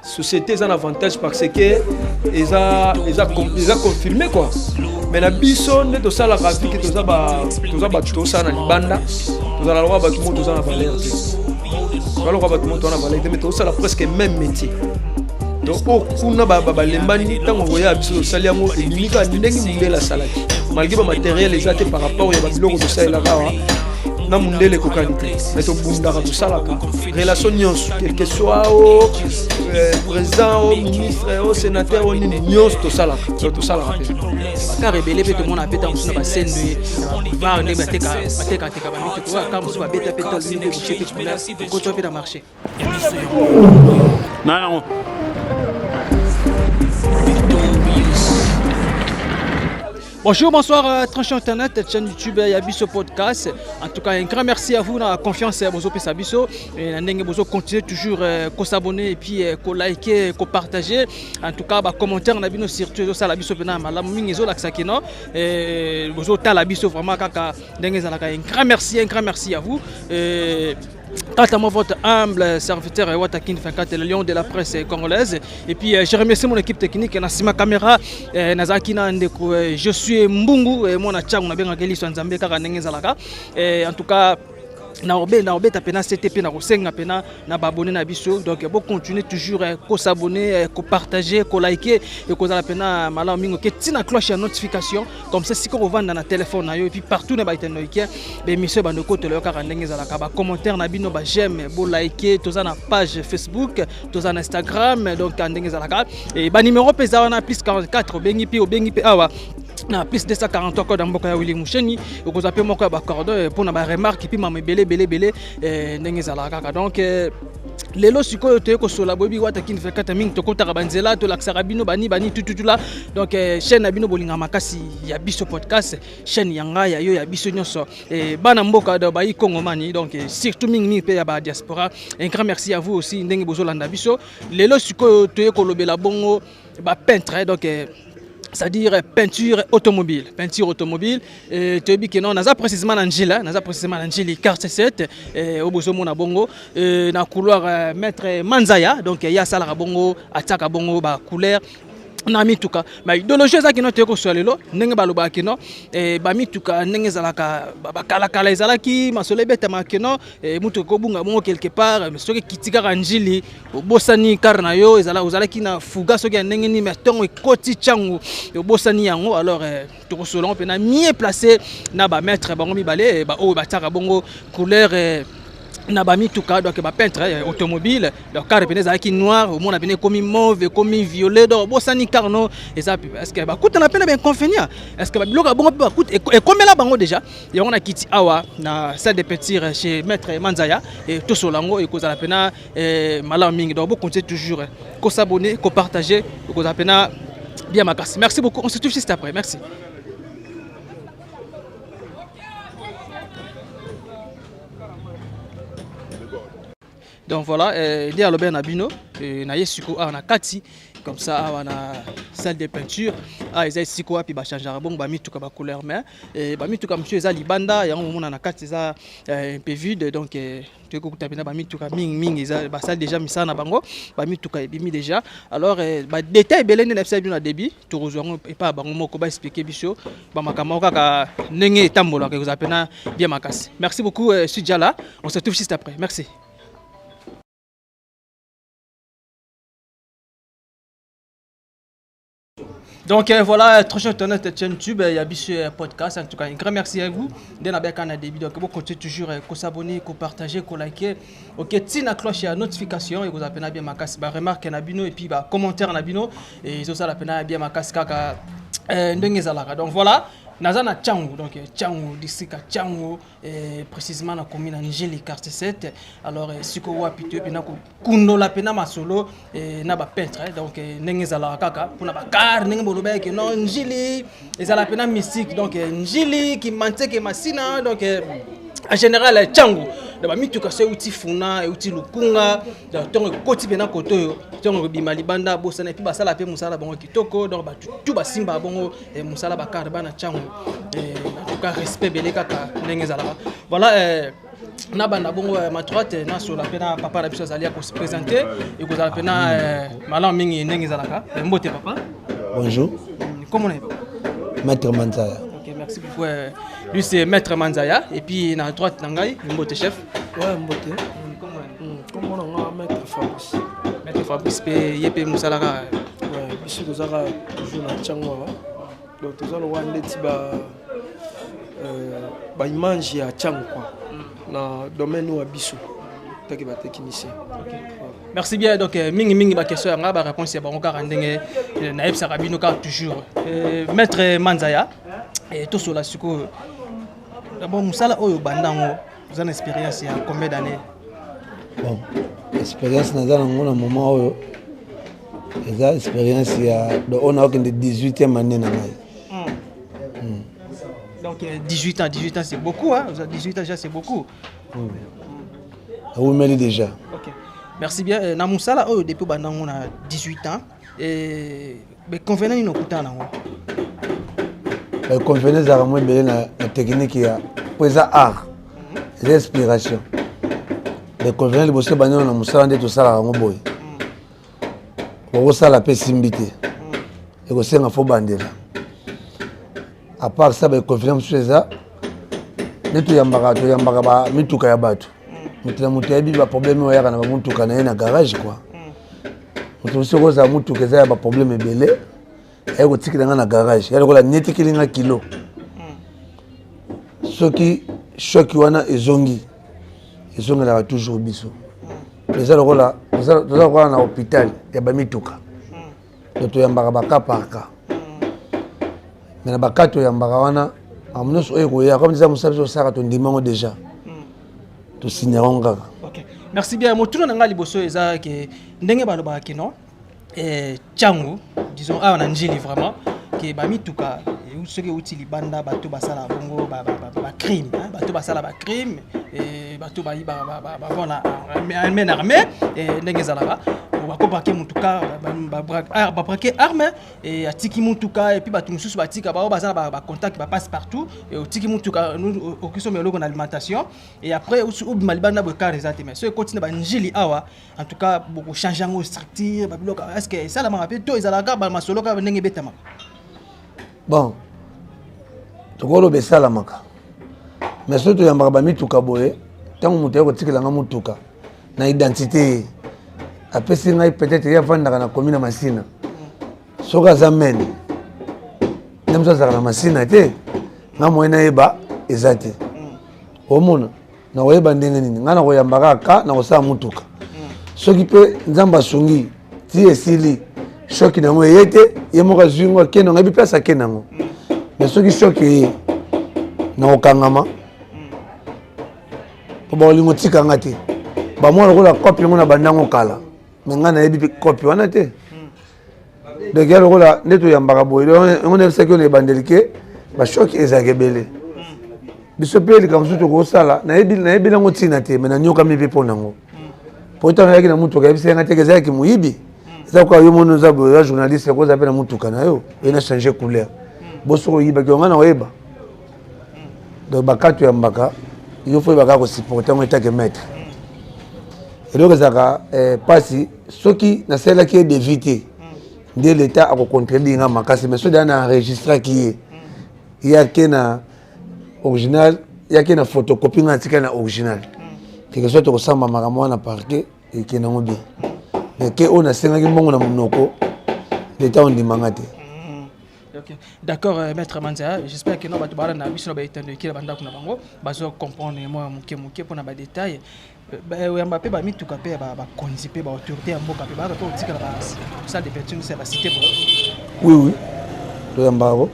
Société eza na avantage parce que eza eza eza confirmé quoi. Mais na biso nde tosalaka vu que toza ba toza bato tosala na libanda, tozala lokola bato moko toza na valeur te. Toza lokola bato moko toza na valeur te, mais tozosala presque même métier. Donc oyo kuna balembani ntango koya biso tosali yango ebimi kaka ndenge mundele asalaki, malgré bamatériel eza te par rapport ya babiloko tosalelaka awa na mundele ekokani te, mais tobundaka, tosalaka relation nyonso, quelque soit o président, o ministre, o sénateur, o nini nyonso tosalaka. Donc tosalaka mpe bakar ebele mpe tomona mpe ntango mosusu na basende na baboulevard nde batekateka bamituka oyo aka mosusu babeta mpe tol mpe bouche mpe kuna okotwa mpe na marché. Na yango. Bonjour, bonsoir, tranche internet, chaîne YouTube ya Biso Podcast. En tout cas, un grand merci à vous dans la confiance bozo pesa biso et na ndenge bozo continuer toujours ko s'abonner et puis ko liker, ko partager. En tout cas, ba commentaire na bino surtout ezo sala biso pena malamu mingi, ezo lakisa kino et bozo tala biso vraiment kaka ndenge ezalaka. Un grand merci à vous. Et quant à moi, votre humble serviteur Watakin 24, le lion de la presse congolaise. Et puis je remercie mon équipe technique, na caméra, Nazaki na ndeko, je suis Mbungu, et moi na Tchangu na benga Keli Nzambe kaka ndenge ezalaka. Et en tout cas, na obe na obeta pena CTP na kosenga pena na ba abonné na biso. Donc bo continuer toujours ko s'abonner, ko partager, ko liker et ko zala pena malamu mingi ke tina cloche ya notification, comme ça siko kovanda na téléphone na yo et puis partout na ba itanoike ba émission ba ndeko tolo kaka ndenge ezalaka, ba commentaire na bino, ba j'aime, bo liker. Toza na page Facebook, toza na Instagram, donc ndenge ezalaka. Et ba numéro pe za wana plus 44 obengi pe obengi pe awa na plus 243 code mboka ya Willy Musheni, okozwa pe moko ya ba cordon mpona ba remarque puis mama ebele ebele ebele ndenge ezalaka kaka. Donc lelo sikoyo toye kosola boyebi Watakin 24 mingi, tokotaka banzela, tolakisaka bino bani bani tututula. Donc chaîne na bino bolinga makasi ya Biso Podcast, chaîne ya ngai, ya yo, ya biso nyonso, bana mboka do bayi kongomani, donc surtout mingi mingi mpe ya ba diaspora. Un grand merci à vous aussi ndenge bozolanda biso. Lelo sikoyo toye kolobela bongo ba peintre, donc c'est-à-dire peinture automobile, peinture automobile. Toyebi ke non, naza précisément na Njila, naza précisément na Njili quartier 7, oyo bozomona bongo na couloir maître Manzaya. Donc ye asalaka bongo, atiaka bongo ba couleur na mituka. Ma idéologie eza kino toye koswa lelo ndenge balobaka kino bamituka ndenge ezalaka bakalakala, ezalaki masolo ebetamaka kino mutuka ekobunga bongo quelque part, soki ekiti kaka Njili, obosani car na yo, ezala ozalaki na fuga soki ya ndenge nini, mais ntongo ekoti ntango obosani yango. Alors tokosola yango mpena mieux placé na bamaître bango mibale baoyo batiaka bongo couleur na bamituka, donc bapeintre automobile. Donc car pene ezalaki noir, omona pene ekomi mauve, ekomi violet, donc obosani car no eza. Est ce que bakutana mpe na bainconvénient? Est ce que babiloko ya bongo mpe bakuta ekomela bango déjà? Yango na kiti awa na salle de peinture chez maître Manzaya e tosola yango, ekozala mpena malamu mingi. Donc bocontinue toujours kos'abonner, kopartager, ekozala mpena bien makasi. Merci beaucoup, on se retrouve juste après. Merci. Donc voilà, nde alobi na bino na ye sikoyo awa na kati comme ça awa na salle de peinture. Awa eza esika wapi bachangeaka bongo bamituka bacouleur, mais bamituka mosusu eza libanda, yango momona na kati eza un peu vide. Donc toyei kokuta mpena bamituka mingi mingi eza basali déjà misala na bango, bamituka ebimi déjà. Alors badétail ebele nde na bisa bino na début, tokozwa yango epai ya bango moko, baexpliquer biso bamakambo kaka ndenge etambolaka, ekozala mpena bien makasi. Merci beaucoup, suis déjà là, on se retrouve juste après. Merci. Donc voilà, très cher internet, chaîne YouTube, il y a Biso Podcast. En tout cas, un grand merci à vous. Dès la na début, donc vous continuez toujours à s'abonner, à partager, à liker. Ok, tina cloche ya notification, et vous appelez bien makasi, ba remarque na bino et puis ba commentaire na bino et ça la peine bien makasi kaka ndenge ezalaka. Donc voilà, naza na Tshangu, donc Tshangu, district ya Tshangu, précisément na commune ya Njili quartier 7. Alors sikoyo wapi toye mpena kokundola mpena masolo na bapeintre. Donc ndenge ezalaka kaka mpona bacar, ndenge bolobaki non, Njili ezalaka mpena mystique, donc Njili Kimanteke Masina, donc en général Tshangu na bamituka so euti Funa, euti Lukunga, ntongo ekoti mpena kote oyo, ntongo ekobima libanda bosana. Et puis basala mpe mosala bango kitoko, donc bato tu basimba bongo mosala bacar bana Tshangu. En tout cas, respect ebele kaka ndenge ezalaka. Voilà. Nabanda bongo ma droite, nasola mpe na papa na biso azali ya kose présenter. Ekozala mpe na malamu mingi ndenge ezalaka. Mbote papa. Bonjour. Comment on est? Maître Manzaya. Ok, merci beaucoup. Lui, c'est Maître Manzaya. Et puis na droite na ngai, mbote chef. Ouais, mbote. Comment on a Maître Fabrice? Maître Fabrice pe ye pe musalaka. Ouais, biso tozaka toujours na Tshangu awa. Donc toza lokola ndeti ba image ya Tshangu quoi. Na domaine oyo ya biso taki ba technicien. Okay. Merci bien. Donc mingi mingi ba question yanga, ba réponse ya bango kaka ndenge nayebisaka bino kaka toujours. Maître Manzaya, tosola sikoyo. D'abord mosala oyo banda yango, oza na expérience ya combien d'années? Bon, expérience naza nango na moment oyo eza expérience ya donc oyo naokende 18e année na ngai. Donc 18 ans, 18 ans, c'est beaucoup, hein? 18 ans déjà, c'est beaucoup. Awumeli déjà. Ok. Merci bien. Na mosala oyo, depuis banda yango na 18 ans, et bainconvénient nini okutana nango? Bainconvénient ezalaka mwa ebele na technique ya po eza art, eza inspiration. Bainconvénient liboso ebandino na mosala nde tosalaka yango boye, okosala mpe esimbi te, ekosenga fo bandela. À part ça, bainconvénient mosusu eza nde toyambaka bamituka ya bato. Moto na moto ayebi baproblème oyo ayaka na bamutuka na ye na garage quoi. Moto mosusu okozala mutuka eza ya baproblème ebele, aye kotikela nga na garage ya lokola netikeli nga kilo. Soki choc wana ezongi, ezongelaka toujours biso. Eza lokola toza lokola na hôpital ya bamituka. Donc toyambaka bacas par cas, mais na bacas toyambaka wana, makambo nyonso oyo ekoya, comme eza mosala biso osalaka, tondima yango déjà, tosignaka yango kaka. Ok, merci bien. Motuna na ngai liboso eza ke ndenge balobaka ke non, Tshangu, disons awa na Njili vraiment, ke bamituka soki euti libanda, bato basala bongo bacrime, bato basala bacrime, bato bayibaka, bavol main armée, ndenge ezalaka, bakobraquer mutuka, babraquer arme, atiki mutuka, et puis bato mosusu batika bao baza na bacontact, bapasse partout, otiki mutuka, okisomba eloko na alimentation et après obima libanda boye, car eza te. Mais so ekoti na banjili awa, en tout cas bokochange yango structure, babiloko, est ce que esalamaka mpe to ezalaka bamasolo kaka ndenge ebetamaka? Bon, tokoloba esalamaka, mais soki toyambaka bamituka boye, ntango moto aye kotikelanga mutuka na identité ye apesi ngai, peut-être ye avandaka na komi na Masina, soki aza mene nde mosu azalaka na Masina te, nga moye nayeba eza te. Omona nakoyeba ndenge nini? Ngai nakoyamba kaka na kosala mutuka. Soki mpe Nzambe asungi ti esili, choc nango eye te, ye moko azwi ngo akende yango, ayebi place akende yango. Mais soki choc eye, nakokangama po bakolinga otikanga te. Bamwa lokola kope yango na bandango kala, mais ngai nayebi mpe kope wana te. Donc ya lokola nde toyambaka boye, yango nayebisaki yo na ebandeli ke bachoc ezalaka ebele. Biso mpe likambo mosusu tokosala, nayebi nango ntina te, mais nanyokami mpe mpo nango, po ntango nayaki na mutuka, yebisa yanga teke ezalaki moyibi. Eza koka yo moni oza boye, oza journaliste, okoza mpe na mutuka na yo oye na change couleur bo soki oyibaki yo, nga na oyeba. Donc bacas toyambaka, yo fo oyebaka kosupporte yango etake maître. Eloko ezalaka mpasi, soki nasalelaki ye devis te, nde l'État akocontredire nga makasi. Mais soki na enregistraki ye, ye ake na original, ye ake na photocopie, nga natikali na original, quelque soit tokosamba makambo wana parquet, ekende yango bien. Mais ke oyo nasengaki mbongo na monoko, l'État ondimanga te. Ok, d'accord, Maître Manzaya, j'espère que non, bato bala na biso na baetando ekila bandako na bango bazo comprendre mwa moke moke mpona badétail. Oyamba mpe bamituka mpe ya bakonzi mpe baautorité ya mboka mpe bayaka mpe kotikala basalle de peinture ya bacité boye? Oui, toyambaka ko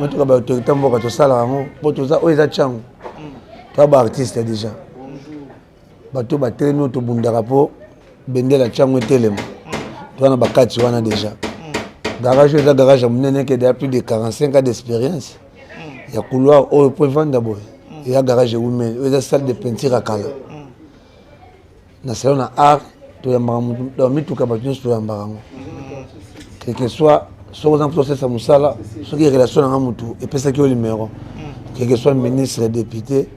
mituka baautorité ya mboka, tosalaka yango mpo toza oyo eza Tshangu, toya baartiste déjà, bato batelemi oyo tobundaka mpo bendela Tshangu etelema. Toza na bakati wana déjà. Garage oyo eza garage ya monene, eke deya plus de 45 ans d'expérience ya couloir oyo mpo evanda boye. Eya garage ewumeli. Oyo eza salle de peinture ya kala na salon na art. Toyambaka mutu mituka, bato nyonso toyambaka yango, quelque soit soki oza mposa osalisa mosala, soki relation nanga mutu epesaki yo numéro, quelque soit ministre, député.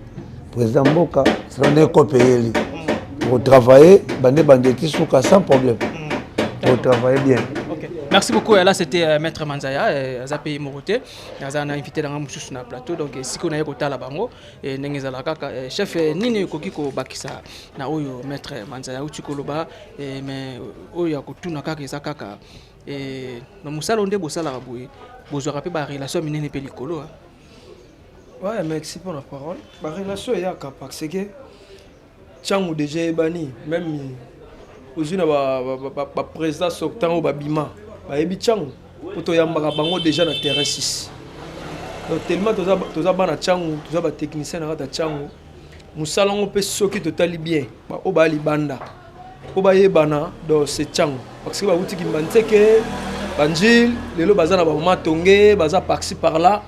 Président mboka sala ndenge kope eyeli kotravailler bande bande ti suka sans problème, kotravailler bien. Ok. Merci beaucoup. Là, c'était Maître Manzaya, aza pays morote. Aza na invité dans mususu na plateau. Donc, siko na ye kotala bango ndenge ezala kaka. Chef, nini ekoki kobakisa na oyo Maître Manzaya uti koloba? Mais oyo ya kotuna kaka eza kaka na mosala nde bosalaka boye, bozwaka mpe barelation minene mpe likolo, hein. Ouais, merci pour la parole. Barelation eyaka parce que ntango déjà eyebani, même ozwi na baprésident sortant oyo babima, bayebi ntango po toyambaka bango déjà na terrain 6. Donc tellement toza bana ntango, toza batechnicien na kati ya ntango mosala yango. Mpe soki totali bien, oyo baya libanda mpo bayebana, donc c'est ntango, parce que bawuti Kimbanseke, banjile, lelo baza na bamama tonge, baza par-ci par-là,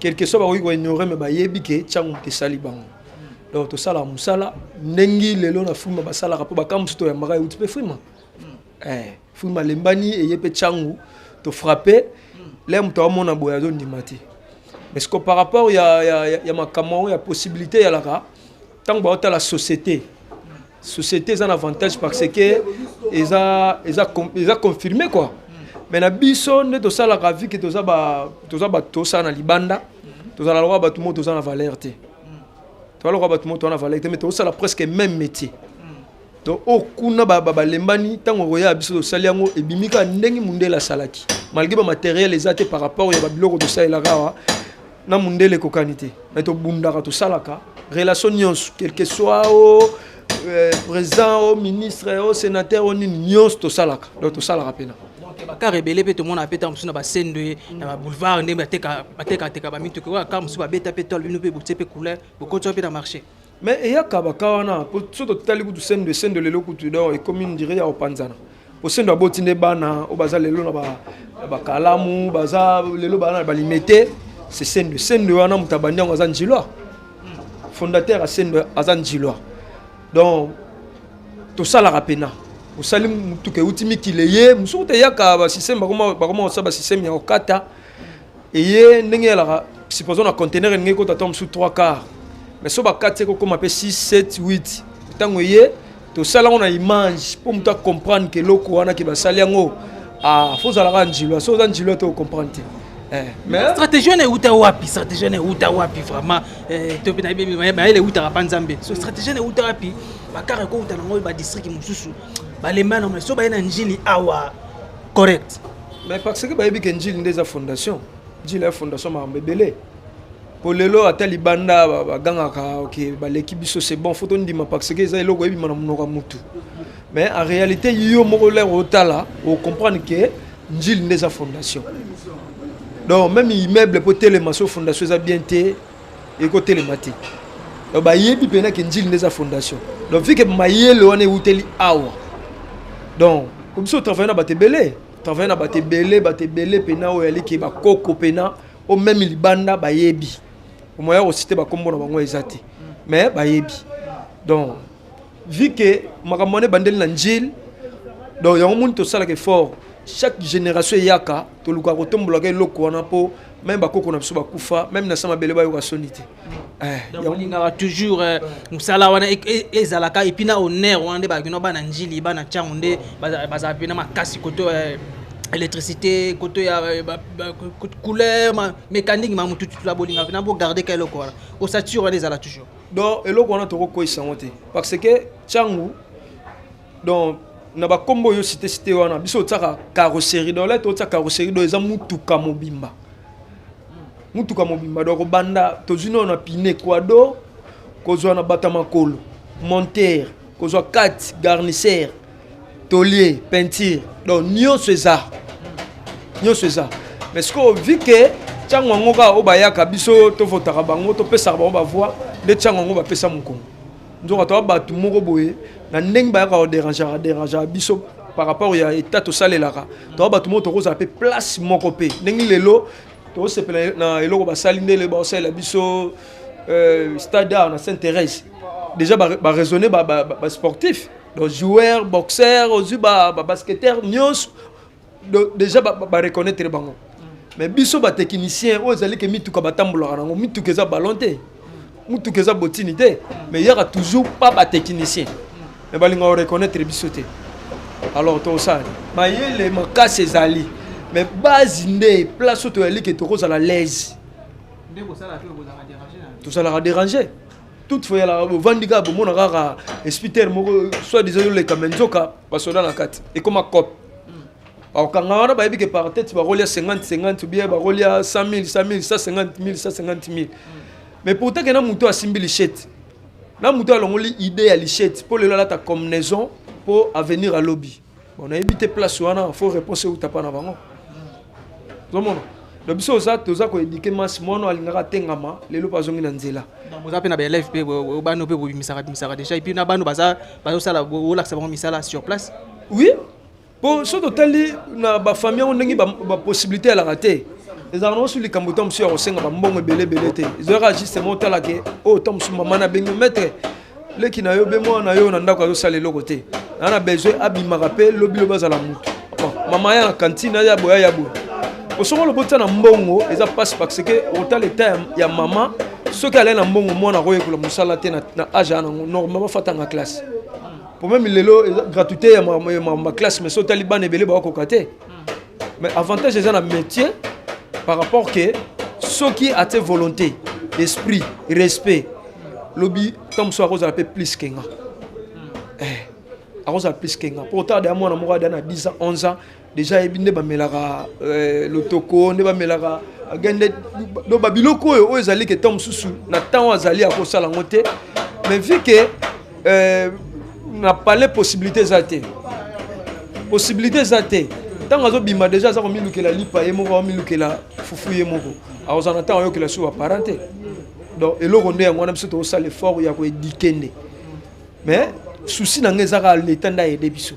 quelque soit bakoki koignore, mais bayebi ke ntango moto esali bango. Donc tosalaka mosala ndenge lelo na frima basalaka, mpo bakambo mosusu toyambaka euti mpe frima. Frima lembani eye mpe ntango tofrappe le moto aomona boye azondima te. Mais que par rapport ya makambo yango ya possibilité eyalaka ntango baotala société, société eza na avantage parce que eza confirmé quoi. Mais na biso nde tosalaka, vu que toza bato tosala na libanda, tozala lokola bato moko toza na valeur te, toza lokola bato moko toza na valeur te, mais tozosala presque même métier. Donc oyo kuna balembani, ntango koya biso tosali yango, ebimi kaka ndenge mundele asalaki, malgré bamatériel eza te par rapport ya babiloko tosalelaka awa na mundele, ekokani te. Mais tobundaka, tosalaka relation nyonso, quel que soit o président, o ministre, o sénateur, o nini nyonso, tosalaka. Donc tosalaka mpena. Donc bakar ebele mpe tomona mpe ntango mosusu na basende, na baboulevard, ndenge batekateka bamituka oyo, akar mosusu babeta mpe tole, bino mpe botie mpe couleur, bokoti mpe na marché. Mais eyaka baka wana po so totali kutu sendo, sendo lelo kutu donc ekomi ndire ya kopanzana, po sendo aboti nde bana oyo baza lelo na bakalamu, baza lelo bana na balimete. C'est sendo, sendo wana moto abandi yango aza njilwa, fondateur ya sendo aza njilwa. Donc tosalaka pena, osali motuka euti mikili, eye mosuku te, eyaka basystème, bakoma kosala basystème ya kokata eye ndenge eyalaka. Supposons na conteneur elingi ekota ta mosusu 3 quart, mais so bakati ekokóma mpe 6, 7, 8. Ntango eye, tosala yango na image mpo moto acomprendre ke eloko wana ke basali yango. Ah, fo ozalaka njilwa, so oza njilwa te, ocomprendre te. Mais Stratégie wana euta wapi? Stratégie wana euta wapi vraiment? To mpe nayebi mayele eutaka mpa Nzambe. So stratégie wana euta wapi? Bakar ekouta nango badistrict mosusu, balemba na so baye na Njili awa correct. Mais parce que bayebi ke Njili nde eza fondation, Njili ya fondation makambo ebele, po lelo ata libanda bagangaka ok, baleki biso, c'est bon, faut tondima parce que eza eloko ebima na monoko ya mutu. Mais en réalité, yo moko lere otala, ocomprendre ke Njili nde eza fondation. Donc même immeuble po telema, so fondation eza bien te, ekotelema te. Donc bayebi mpena ke Njili nde eza fondation. Donc vu ke mayele wana euteli awa, donc biso travaille na bato ebele, travaille na bato ebele, bato ebele mpena oyo aliki bakoko mpena o même libanda bayebi, omoya kosite bakombo na bango eza te, mais bayebi. Donc vu ke makambo wana ebandeli na Njili, donc yango moni tosalaka effort, chaque génération eyaka, tolukaka kotombolaka eloko wana, mpo même bakoko na biso bakufa même na sa mabele bayoka soni te. Donc olingaka toujours mosala wana ezalaka et puis na honneur wana nde bakino bana Njili, bana ntiango nde bazala mpena makasi koto électricité, koto ya couleur, mécanique, ma motu tutula, bolingaka mpena bogarde ka eloko wana, ossature wana ezala toujours. Donc eloko wana tokokweyisa yango te, parce que ntiangu, donc na bakombo oyo cité cité wana, biso otiaka carrosserie. Donc lete otia carrosserie, donc eza mutuka mobimba, mutuka mobimba. Donc kobanda tozwi nano na pine quado, kozwa na bato ya makolo, monteur, kozwa kati garnisseur, tôlier, peinture, donc nyonso eza, nyonso eza. Mais sikoyo, vu ke ntango yango kaka oyo bayaka, biso tovotaka bango, topesaka bango bavoix, nde ntango yango bapesa mokongo nzoka toa bato moko boye na ndenge bayaka koderangeaka, derangeaka biso par rapport ya état tosalelaka. Toa bato moko tokozala mpe place moko mpe ndenge lelo tozosepela na eloko basali, nde lelo baosalela biso stade awa na Sainte Thérèse. Déjà baraisonne basportif, donc joueur, boxeur, ozwi babasketteur nyonso, déjà bareconnaître bango. Mais biso batechnicien oyo ezali ke mituka batambolaka nango, mituka eza ballon te. Mutuka eza botini te, mais yaka toujours pas batechnicien, mais balingaka koreconnaître biso te. Alors tosala mayele makasi ezali, mais base nde place oyo toyali ke tokozala l'aise. Tozalaka déranger toutefois, yalaka bovandi kaka, bomona kaka esprit terre moko soit disant yoleka, me nzoka basoda na kati ekoma cope bakokanga wana. Bayebi ke par tête bakolia 50 50 ou bien bakolia 100 000 100 000, 150 000 150 000. Mais pourtant ke na moto asimbi lichette, na moto alongoli idée ya lichette mpo lelo alata combinaison mpo avenir alobi. Bon, nayebi te, place wana faut réponse euta pa na bango. Ozomona, donc biso oza toza koéduquer masse. Mwana alingaka atengama, lelo mpo azongi na nzela. Boza mpe na baélève mpe bano mpe bobimisaka bimisaka déjà, et puis na bano baza bazosala, bolakisa bango misala sur place? Oui, mpo so totali na bafamille yango, ndenge bapossibilité elaka te, ezalaka nango su likambo ta mosusu ya kosenga bambongo ebele ebele te. Ezalaka justement otala ke oyo ta mosusu mama nabengi maître, leki na yo be mwana na yo na ndako azosala eloko te, naa na besoin abimaka mpe lobi lobi azala mutu. Bon, mama aya na cantine, aya boye, aya boye. Osongo lobi otia na mbongo eza mpasi, parce que otala eta ya mama. Soki alai na mbongo, mwana akoyekola mosala te na age aya nango. Normalement fatanga classe po même lelo eza gratuité ya ma classe, mais so otali bana ebele bakokoka te. Mais avantage eza na métier par rapport ke soki atie volonté, esprit, respect, lobi ntango mosusu akozala mpe plus ke nga. Akozala plus ke nga, po otala deya mwana moko adeya na 10 ans, 11 ans déjà ayebi nde bamelaka lotoko, nde bamelaka agende. Do babiloko oyo ezali ke ntango mosusu na ntango azali akosala yango te. Mais vu ke na palais possibilité eza te, possibilité eza te, ntango azobima déjà aza komilukela lipa ye moko, amilukela fufu ye moko, akozala na ntango ayokela so baparent te. Donc eloko nde yango wana biso tokosala effort ya koéduquer nde. Mais souci na ngai eza kaka leta nde aide biso,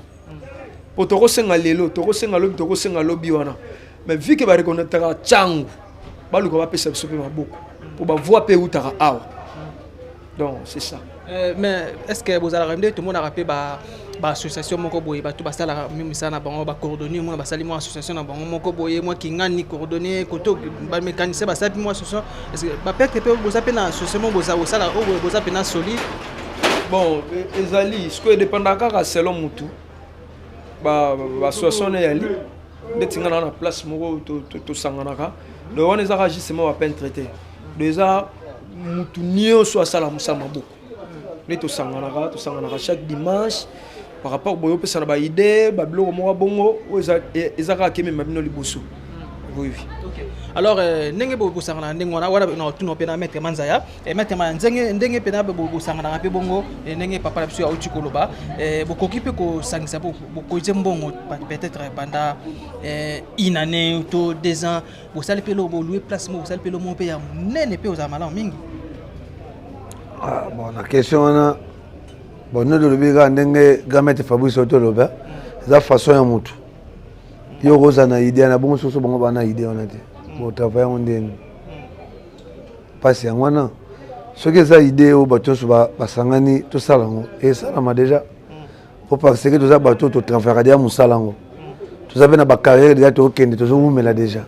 po tokosenga lelo, tokosenga lobi, tokosenga lobi wana. Mais vu ke bareconnaîtraka ntango baluka bapesa biso mpe maboko, po bavoi mpe eutaka awa. Donc c'est ça. Mais est ce que bozalaka nde tomonaka mpe baassociation moko boye, bato basalaka mi misala na bango, bacoordonner, mona basali mwa association na bango moko boye, mwa kingani coordonner koto, bamécanicien basali mpe mwa association? Est ce que bapêtre mpe boza mpe na association moko boza bosala oyo boza mpe na solide? Bon, ezali sikoyo edépendaka kaka selon mutu. Baassociation ne eyali ndeti nga na place moko tosanganaka. Donc wana ezaka justement bapeintre te, donc eza mutu nyonso asala mosala maboko nde tosanganaka. Tosanganaka chaque dimanche par rapport boye, opesa na baidée, babiloko moko bongo oyo eza kaka kemema bino liboso. Oui. Okay. Alors ndenge bosangana ndenge wana wana na otuna mpe na maître Manzaya. Maître Manzaya, ndenge mpe na bosanganaka mpe bongo, ndenge papa na biso auti koloba, bokoki mpe kosangisa, bokotie mbongo peut-être pendant une année to 2 ans, bosali mpe lo bolouer place moko, bosali mpe lo moko mpe ya monene mpe ozala malamu mingi? Ah, bon, na question wana, bon, nde tolobi kaka ndenge grand maître Fabrice oyo toloba, eza façon ya motu. Yo okozala na idée na bongo, soso bango bana idée wana te, botravaille yango ndeni mpasi yango wana. Soki eza idée oyo bato nyonso basangani tosala yango, esalama déjà, po parce que toza bato oyo totravaillaka déjà mosala yango, toza mpe na bacarrière déjà, tokokende, tozowumela déjà.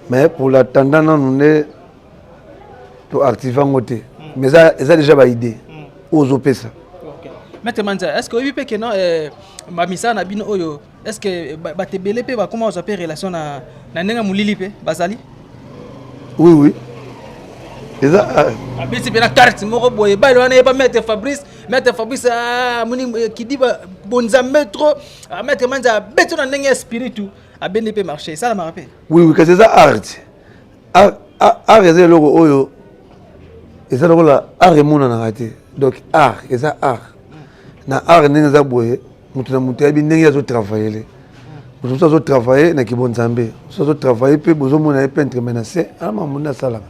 Mais pour l'attendant nanu nde toactive yango te, mais eza déjà baidée oyo ozopesa. Maître Manza, est ce que oyebi mpe ke no bamisala na bino oyo, est ce que bato ebele mpe bakoma kozwa mpe relation na ndenge molili mpe bazali? Oui, eza. Abeti mpe na carte moko boye, bale wana yeba maître Fabrice. Maître Fabrice amoni kidiba bonzambe trop. Maître Manza abeti na ndenge ya spiritu, abendi mpe marché, esalamaka mpe? Oui, kasi eza art. Art eza eloko oyo eza lokola art emonanaka te. Donc art eza art. Na art ndenge eza boye, moto na moto ayebi ndenge azotravailler. Moto mosusu azotravaille na kibonzambe, mosusu azotravaille mpe bozomona ye peintre, me na se ana makambo nde asalaka.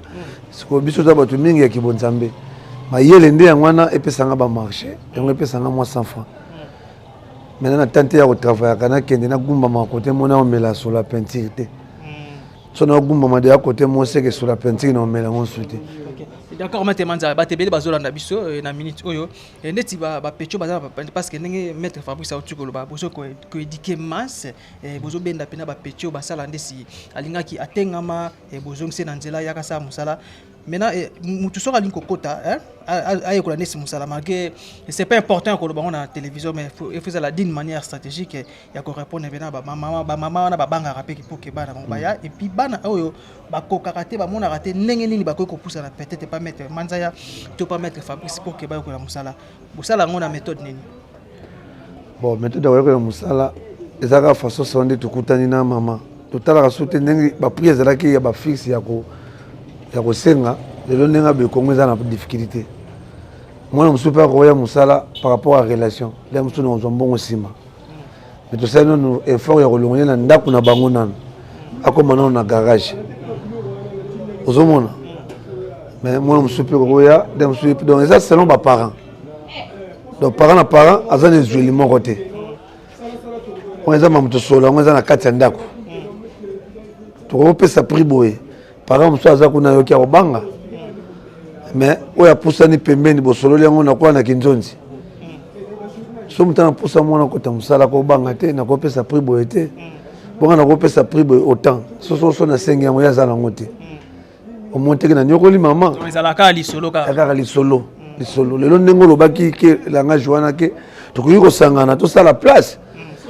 Sikoyo biso toza bato mingi ya kibonzambe, mayele nde yango wana epesanga bamarché, yango epesanga mwa 100 francs. Maintenant na tante ya kotravaillaka, nakende nagumbama kote mona omela solo ya peinture te. So nagumbama deya kote mo seke solo ya peinture na omela yango nsu te. D'accord, maître Manza, bato ebele bazolanda biso na minute oyo, neti bapetio baza, parce que ndenge maître Fabrice auti koloba, bozo koéduquer masse, bozobenda mpena bapetio basala ndesi alingaki atengama, bozongisi na nzela, yaka sala mosala. Maintenant, mutu soki alingi kokota, ayekola nesi mosala, malgré c'est pas important ya koloba ngo na télévision, mais il faut ezala d'une manière stratégique ya korépondre mpena bamama wana babangaka mpe po ke bana bango baya, et puis bana oyo bakokaka te, bamonaka te ndenge nini bakoki kopusana, peut-être pas maître Manzaya to pas maître Fabrice, pour ke bayekola mosala. Bosala yango na méthode nini? Bon, méthode ya koyekola mosala eza kaka façon sao nde tokutani na mama, totalaka so te ndenge baprix ezalaki ya bafixe ya kosenga. Lelo ndenge abe Kongo eza na difficulté, mwana mosusu mpe akoya mosala par rapport à relation nde mosusu na kozwa mbongo nsima. Mais tosali nano effort ya kolongola na ndako na bango, nano akóma nano na garage, ozomona. Mais mwana mosusu mpe kokoya nde mosusu. Donc eza selon baparent. Donc parent na parent aza na ezweli moko te. Oyo eza mamu tosolo yango eza na kati ya ndako. Tokokopesa prix boye, parent mosusu aza kuna, ayoki, akobanga. Mais oyo apusani pembeni, bosololi yango nakoya na kinzonzi. So moto anapusa mwana kota mosala, kobanga te, nakopesa prix boye te, bonga nakopesa prix boye autant. Sososo nasengi yango, ye aza nango te, omoni teke nanyokoli mama. Ezalaka lisolo kaka. Kaka lisolo, lisolo. Lelo ndenge olobaki ke langage wana ke tokoki kosangana, tosala place.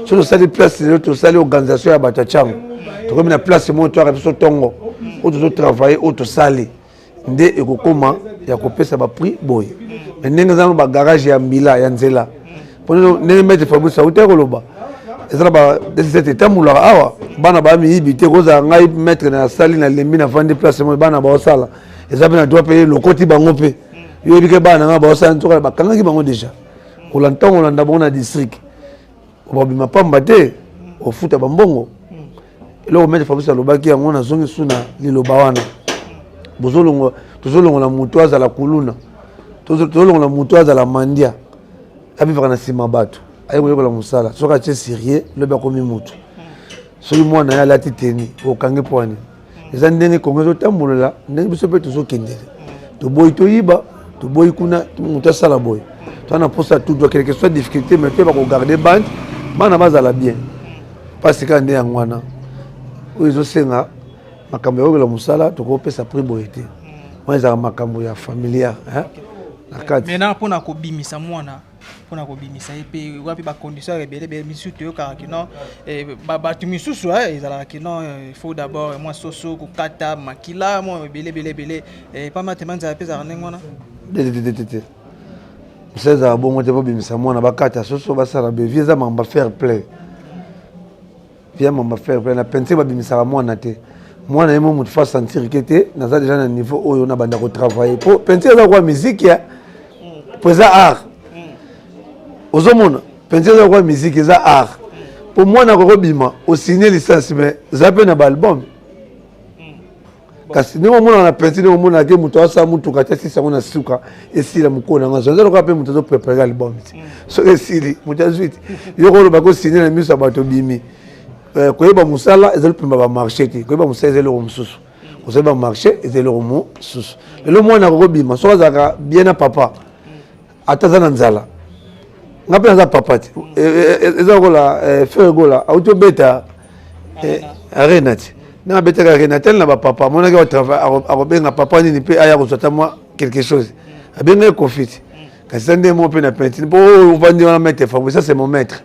So tosali place lelo, tosali organisation ya bato ya ntango, tokomi na place moko, toyaka biso ntongo oyo tozotravaille, oyo tosali nde ekokóma ya kopesa baprix boye. Mais ndenge eza no bagarage ya mbila ya nzela, mpo ndenge maître Fabrice auti koloba, eza na ba 17 etambolaka awa, bana bamiyibi te. Kozala ngai maître na asali, nalembi, navandi place moko, bana baosala, eza mpe na droit mpe lokoti bango mpe. Yoyebi ke bana na ngai baosala, nzoka bakangaki bango déjà. Kolanda ntango olanda bango na district, babima pamba te, ofuta bambongo. Eloko maître Fabrice alobaki yango, nazongi su na liloba wana. Tozolongola motu azala kuluna, tozolongola motu azala mandia, abivaka na nsima bato, aye koyekola mosala. Soki atie sérieux, lobi akomi motu. Soki mwana ye alati teni, okangi pwani. Eza ndenge Kongo ezotambolela, ndenge biso mpe tozokendele. Toboyi toyiba, toboyi kuna moto asala boye. Toza na mposa tout droit, quelque soit difficulté, mais toyeba kogarde bande, bana bazala bien. Mpasi kaka nde yango wana oyo ezosenga makambo ya koyokola mosala. Tokopesa prix boye te, wana ezalaka makambo ya familiar na kati. Maintenant, mpona kobimisa mwana, mpona kobimisa ye mpe, wapi bacondition ya ebele ebele misusu toyokaka kino bato misusu ezalaka kino il faut d'abord mwa soso kokata makila mwa ebele ebele ebele pamba te manzala mpe ezalaka ndenge wana? Te, te, te, mosala ezalaka bongo te. Bobimisa mwana, bakata soso, basala be vie. Eza makambo fair play, via makambo fair play. Na peinture babimisaka mwana te. Mwana ye mo motu fa sentir ke te, naza déjà na niveau oyo nabanda kotravaille, po peinture eza kwa musique ya po eza art. Ozomona, peinture eza kwa musique, eza art. Po mwana akokobima, osigne licence, mais eza mpe na baalbum. Kasi ndenge omonaka na peinture, ndenge omonaka ke moto asala motuka te, asisi yango na suka, esila mokolo yango azwa. Eza lokola mpe moto azoprépare album te, soki esili moto azwi te. Yo koloba kosigne na miso ya bato, obimi. Koyeba mosala ezali pemba bamarché te. Koyeba mosala eza eloko mosusu, kozali bamarché eza eloko mosusu. Lelo mwana akokobima soki azalaka bien na papa, ata aza na nzala. Nga mpe naza papa te. Eza lokola Ferre Gola auti obeta Arena te, ndenge abetaka Arena, tele na bapapa amonaki akobenga papa nini mpe aya kozwa ata mwa quelque chose, abengaki Kofi te. Kasi eza nde mo mpe na peinture mpo oyo ovandi wana, maître Fabrice, ça c'est mon maître.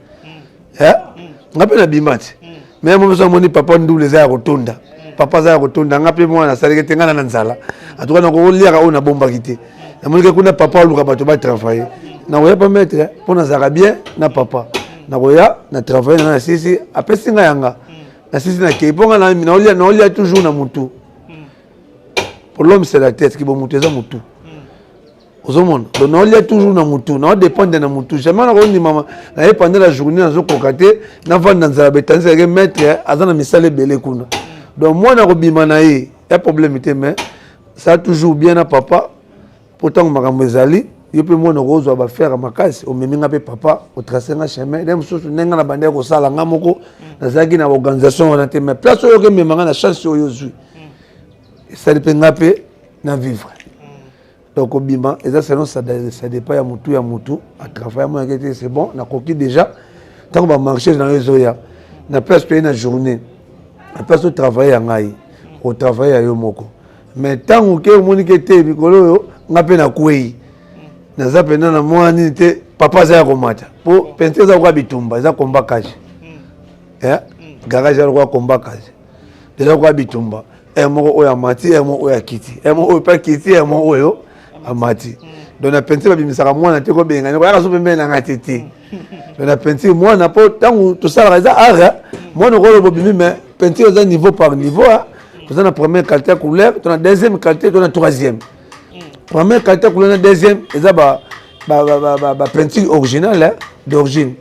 Nga mpe nabima te, mais mo biso amoni papa ndulu eza ya kotonda, papa aza ya kotonda. Nga mpe mwana nasalaki te, nga na nzala atuka nakoliaka oyo nabombaki te. Namoniki kuna papa aluka bato batravaille, nakoya pa maître mpo nazalaka bien na papa. Nakoya na travaille nanga, nasisi, apesi nga yanga, nasisi, nakei, mpo nga naolia toujours na motu. Pour l'homme, c'est la tête ki bo motu, eza motu, ozomona. Donc naolia toujours na motu, naodépendre na motu. Jamais nakondimama naye pendant la journée nazokoka te, navanda nzala betanisaka. Maître aza na misala ebele kuna. Donc mwana akobima na ye ya problème te, mais ça toujours bien na papa, po ntango makambo ezali, yo mpe mwana okozwa bafere makasi. Omemi nga mpe papa, otrace nga chemin nde mosusu. Ndenge na bandaki kosala nga moko, nazalaki na organisation wana te, mais place oyo okemema nga na chance oyo ozwi, esali mpe nga mpe na vivre. Donc kobima eza selon, ça dépend ya motu, ya motu atravaille amonaki te, c'est bon, nakoki déjà. Ntango bamarché na yo ezoya na place, toye na journée na place otravaille ya ngai, otravaille ya yo moko. Mais ntango ke omoni ke te, mikolo oyo nga mpe nakwei, naza mpenza na mwa nini te, papa aza ya komata, mpo peinture eza lokola bitumba, eza combat cage. Garage eza lokola combat cage, eza lokola bitumba. Ere moko oyo amati, ere moko oyo akiti, ere moko oyo mpe akiti, ere moko oyo amati. Donc na peinture babimisaka mwana te, kobenga koyaka so pembeni nanga te te. Donc na peinture mwana, mpo ntango tosalaka eza art, mwana okoloba obimi, mais peinture eza niveau par niveau. Toza na première qualité ya couleur, to na deuxième qualité, to na troisième. Première qualité ya couleur na deuxième eza bapeinture originale d'origine.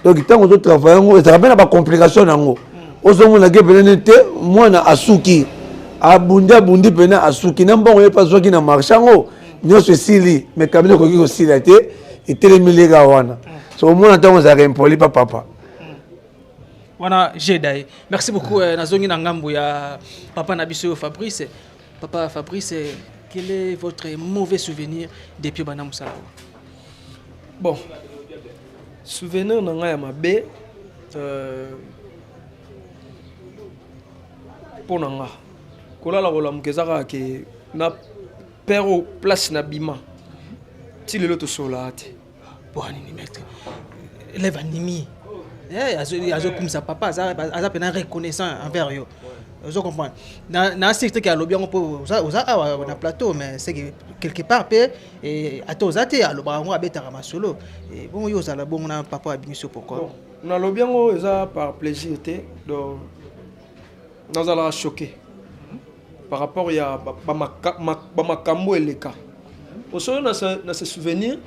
Donc ntango ozotravaille yango, ezalaka mpe na bacomplication nango. Ozomona ke pene te, mwana asuki, abundi, abundi pene, asuki na mbongo ye mpe azwaki na marché, yango nyonso esili, mais kabine ekoki kosila te, etelemi leka wana. So omona ntango ezalaka impoli pa papa. Wana jeda ye. Merci beaucoup. Nazongi na ngambo ya papa na biso Fabrice. Papa Fabrice, quel est votre mauvais souvenir depuis bana mosala? Bon, souvenir na ngai ya mabe, mpo na nga kolala kolamuka eza kaka ke na père oyo place na bima ti lelo tosololaka te. Po anini? Maître élève animi azokumisa papa, aza mpena reconnaissant envers yo, ozo comprendre na secte ke alobi yango mpo oza awa na plateau. Mais c'est que quelque part mpe ata oza te, alobaka yango, abetaka masolo. Bongo yo ozala bongo na papa abimisi yo, pourquoi? Bon, nalobi yango eza par plaisir te. Donc nazalaka choqué par rapport ya bamakambo eleka. Osoyo na se souvenir,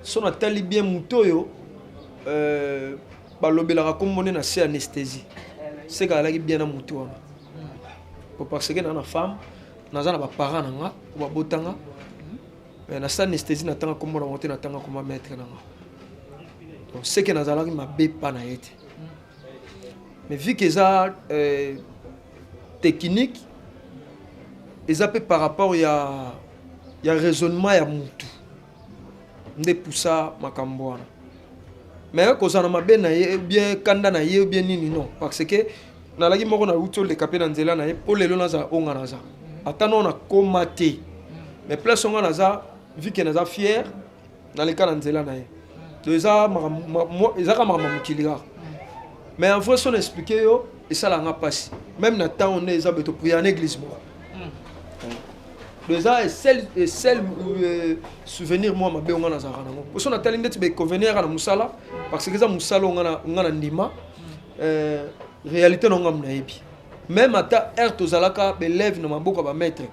so natali bien moto oyo balobelaka kombo nde na se anesthésie, seka azalaki bien na motu wana po parce que naa na femme, naza na baparent na nga po babotanga, mais na se anesthésie natanga kombo na bango te, natanga komba maître na nga. Donc seke nazalaki mabe pa na ye te, mais vu que eza technique, eza mpe par rapport ya raisonnement ya mutu nde pusa makambo wana. Mais kozala na mabe na ye bien, kanda na ye bien nini, non, parce que nalaki moko nauti oleka mpe na nzela na ye mpo lelo nazala oyo nga naza, ata nao nakóma te, mais place oyo nga naza, vu que naza fier, naleka na nzela na ye. Donc eza kaka makambo ya mokili kaka. Mais en vrai, so na explique yo, esalanga mpasi. Même na ntango nde eza boye, toprier na église moko. Donc eza esel souvenir mwa mabe oyo nga nazalaka nango, po so natali ndeti bainconvénient na mosala, parce que eza mosala oyo nga na ndima réalité na nga nayebi. Même ata heure tozalaka baélève na maboko ya bamaître,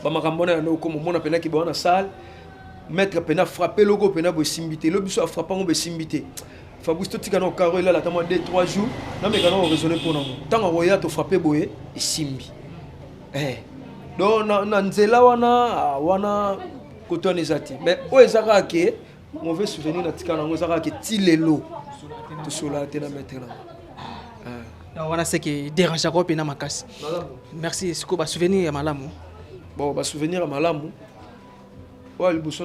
bamakambo wana yando okoma omona mpenaki bawana salle, maître mpena frappe eloko mpena bo esimbi te, elobi biso afrappe yango, boesimbi te. Fabrice, totika na okaro elala ata mwa 2 3 jours, nameka na oraisonne mpo nango. Ntango akoya, tofrappe boye, esimbi. Donc na nzela wana wana kote wana eza te. Mais oyo eza kaka ke mauvais souvenir natika nango eza kaka ke ti lelo tosololaka te na maître nango. Wana c'est que dérangeaka mpena makasi. Merci. Sikoyo basouvenir ya malamu? Bon, basouvenir ya malamu, oyo liboso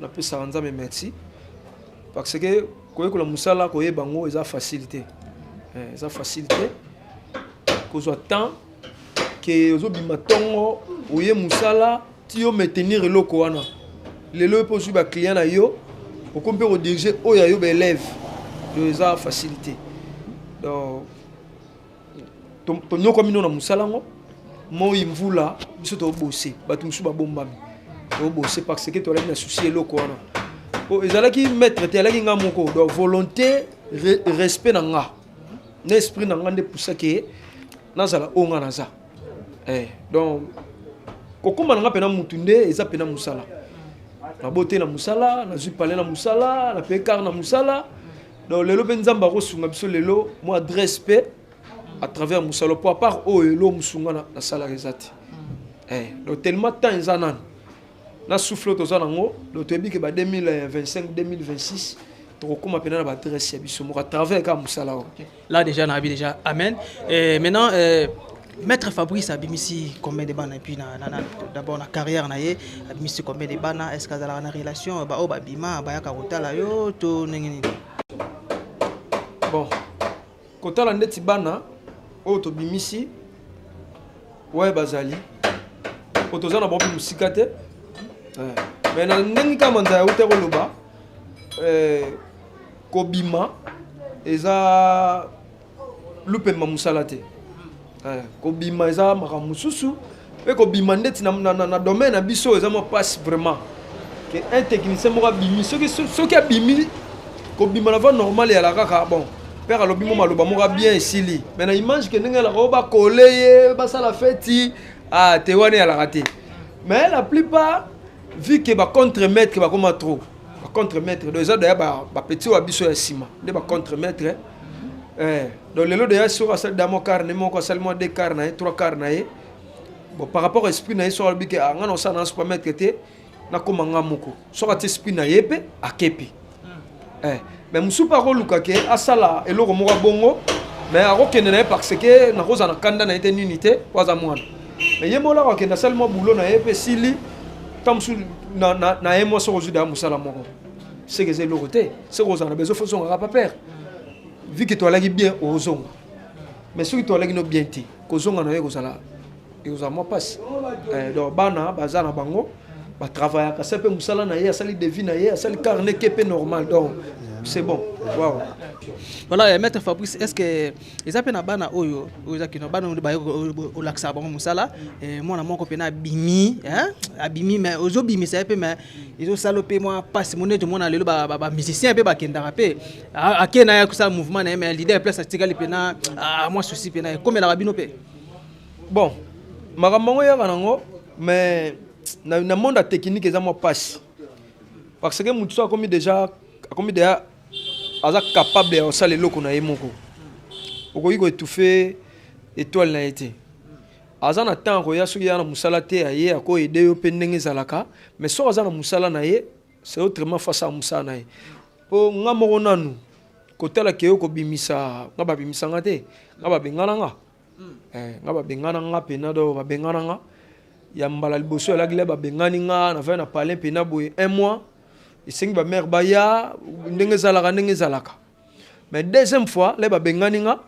napesaka Nzambe merci, parce que koyekola mosala, koyeba yango eza facile te. Eza facile te kozwa temps ke ozobima ntongo, oye mosala ti yo maintenir eloko wana. Lelo mpe ozwi baclient na yo, okomi mpe kodirige oyo ya yo baélève. Donc eza facile te. Donc tonyokwami no na mosala yango, moi, mvula, biso tobose, bato mosusu babombami, tobose parce que tozalaki na souci eloko wana. Po ezalaki maître te, alaki nga moko. Donc volonté, respect na nga na esprit na nga nde pusaki nazala oyo nga naza. Donc kokóma na nga mpena mutu nde eza mpena mosala, nabote na mosala, nazwi pale na mosala, nape kar na mosala. Donc lelo mpe Nzambe akosunga biso lelo mwa adresse mpe à travers mosala, po à part oyo elo mosunga nasalaka eza te. Donc tellement temps eza nano na souffle oyo toza nango. Donc toyebi ke ba 2025, 2026 tokokóma mpena na baadresse ya biso moko à travers kaka mosala oyo. Là déjà nayebi déjà. Amen. Et maintenant, maître Fabrice abimisi combien de bana? Et puis d'abord na carrière na ye, abimisi combien de bana? Est ce que azalaka na relation, baoyo babima bayaka kotala yo to ndenge nini? Bon, kotala ndeti bana oyo tobimisi oyo bazali Po toza na bango mpe mosika te. Mais na ndenge kaka manzala euta koloba, kobima eza lupemba mosala te. Kobima eza makambo mosusu, mpe kobima ndeti na domaine na biso eza mwa passe vraiment ke un technicien moko abimi. Soki abimi, kobima na voie normale eyala kaka bon, père alobi mo maloba moko bien, esili. Mais na image ke ndenge elaka oyo bakole ye, basala feti, ah te, wana eyalaka te. Mais la plupart, vu ke bacontre maître bakoma trop, bacontre maître, donc eza daya bapeti oyo ya biso ya nsima nde bacontre maître. Donc lelo deya soki asali da mwa quart ne moko, asali mwa deux quart na ye, trois quart na ye, bon, par rapport esprit na ye, soki alobi ke ah, nga na osala na super maître te, nakóma nga moko, soki atie esprit na ye mpe akepi. Mais mosusu mpe akoluka ke asala eloko moko abongo, mais akokende na ye parce que nakozala na kanda na ye te, nini te, po aza mwana. Mais ye moko akokende, asali mwa boulot na ye mpe esili. Ta mosusu na ye mwa soki ozwi daya mosala moko, seke eza eloko te. Soki ozala na besoin, fo ozongaka pa père, vu que toalaki bien, ozonga. Mais soki toalaki no bien te, kozonga na ye ekozala mwa mpasi. Donc bana baza na bango, batravaillaka se mpe mosala na ye, asali devis na ye, asali carnet ke mpe normal, donc c'est bon, wow. Voilà, maître Fabrice, est ce que eza mpe na bana oyo eza kino bana oyo baye olakisaka bango mosala, mwana moko mpena abimi, hein? Abimi, mais ozobimisa ye mpe, mais ezosala mpe mwa mpasi mo neti omona lelo bamusicien mpe bakendaka mpe, ake na ye kosala mouvement na ye, mais leader place atikali mpena, ah, mwa souci mpena ekomelaka bino mpe? Bon, makambo yango eyaka nango, mais na monde ya technique eza mwa mpasi, parce que motu so akomi déjà aza capable ya kosala eloko na ye moko, okoki koétouffe étoile na ye te. Aza na temps koya, soki ya na mosala te, aye akoaider yo mpe ndenge ezalaka. Mais soki aza na mosala na ye, c'est autrement face ya mosala na ye. Mpo nga moko nanu kotala ke yo kobimisa nga, babimisa nga te, nga babengana nga. Nga babengana nga mpena, do babengana nga ya mbala liboso elaki le babengani nga, navai na palin mpena boye un mois, esengi bamare baya ndenge ezalaka, ndenge ezalaka. Mais deuxième fois le babengani nga,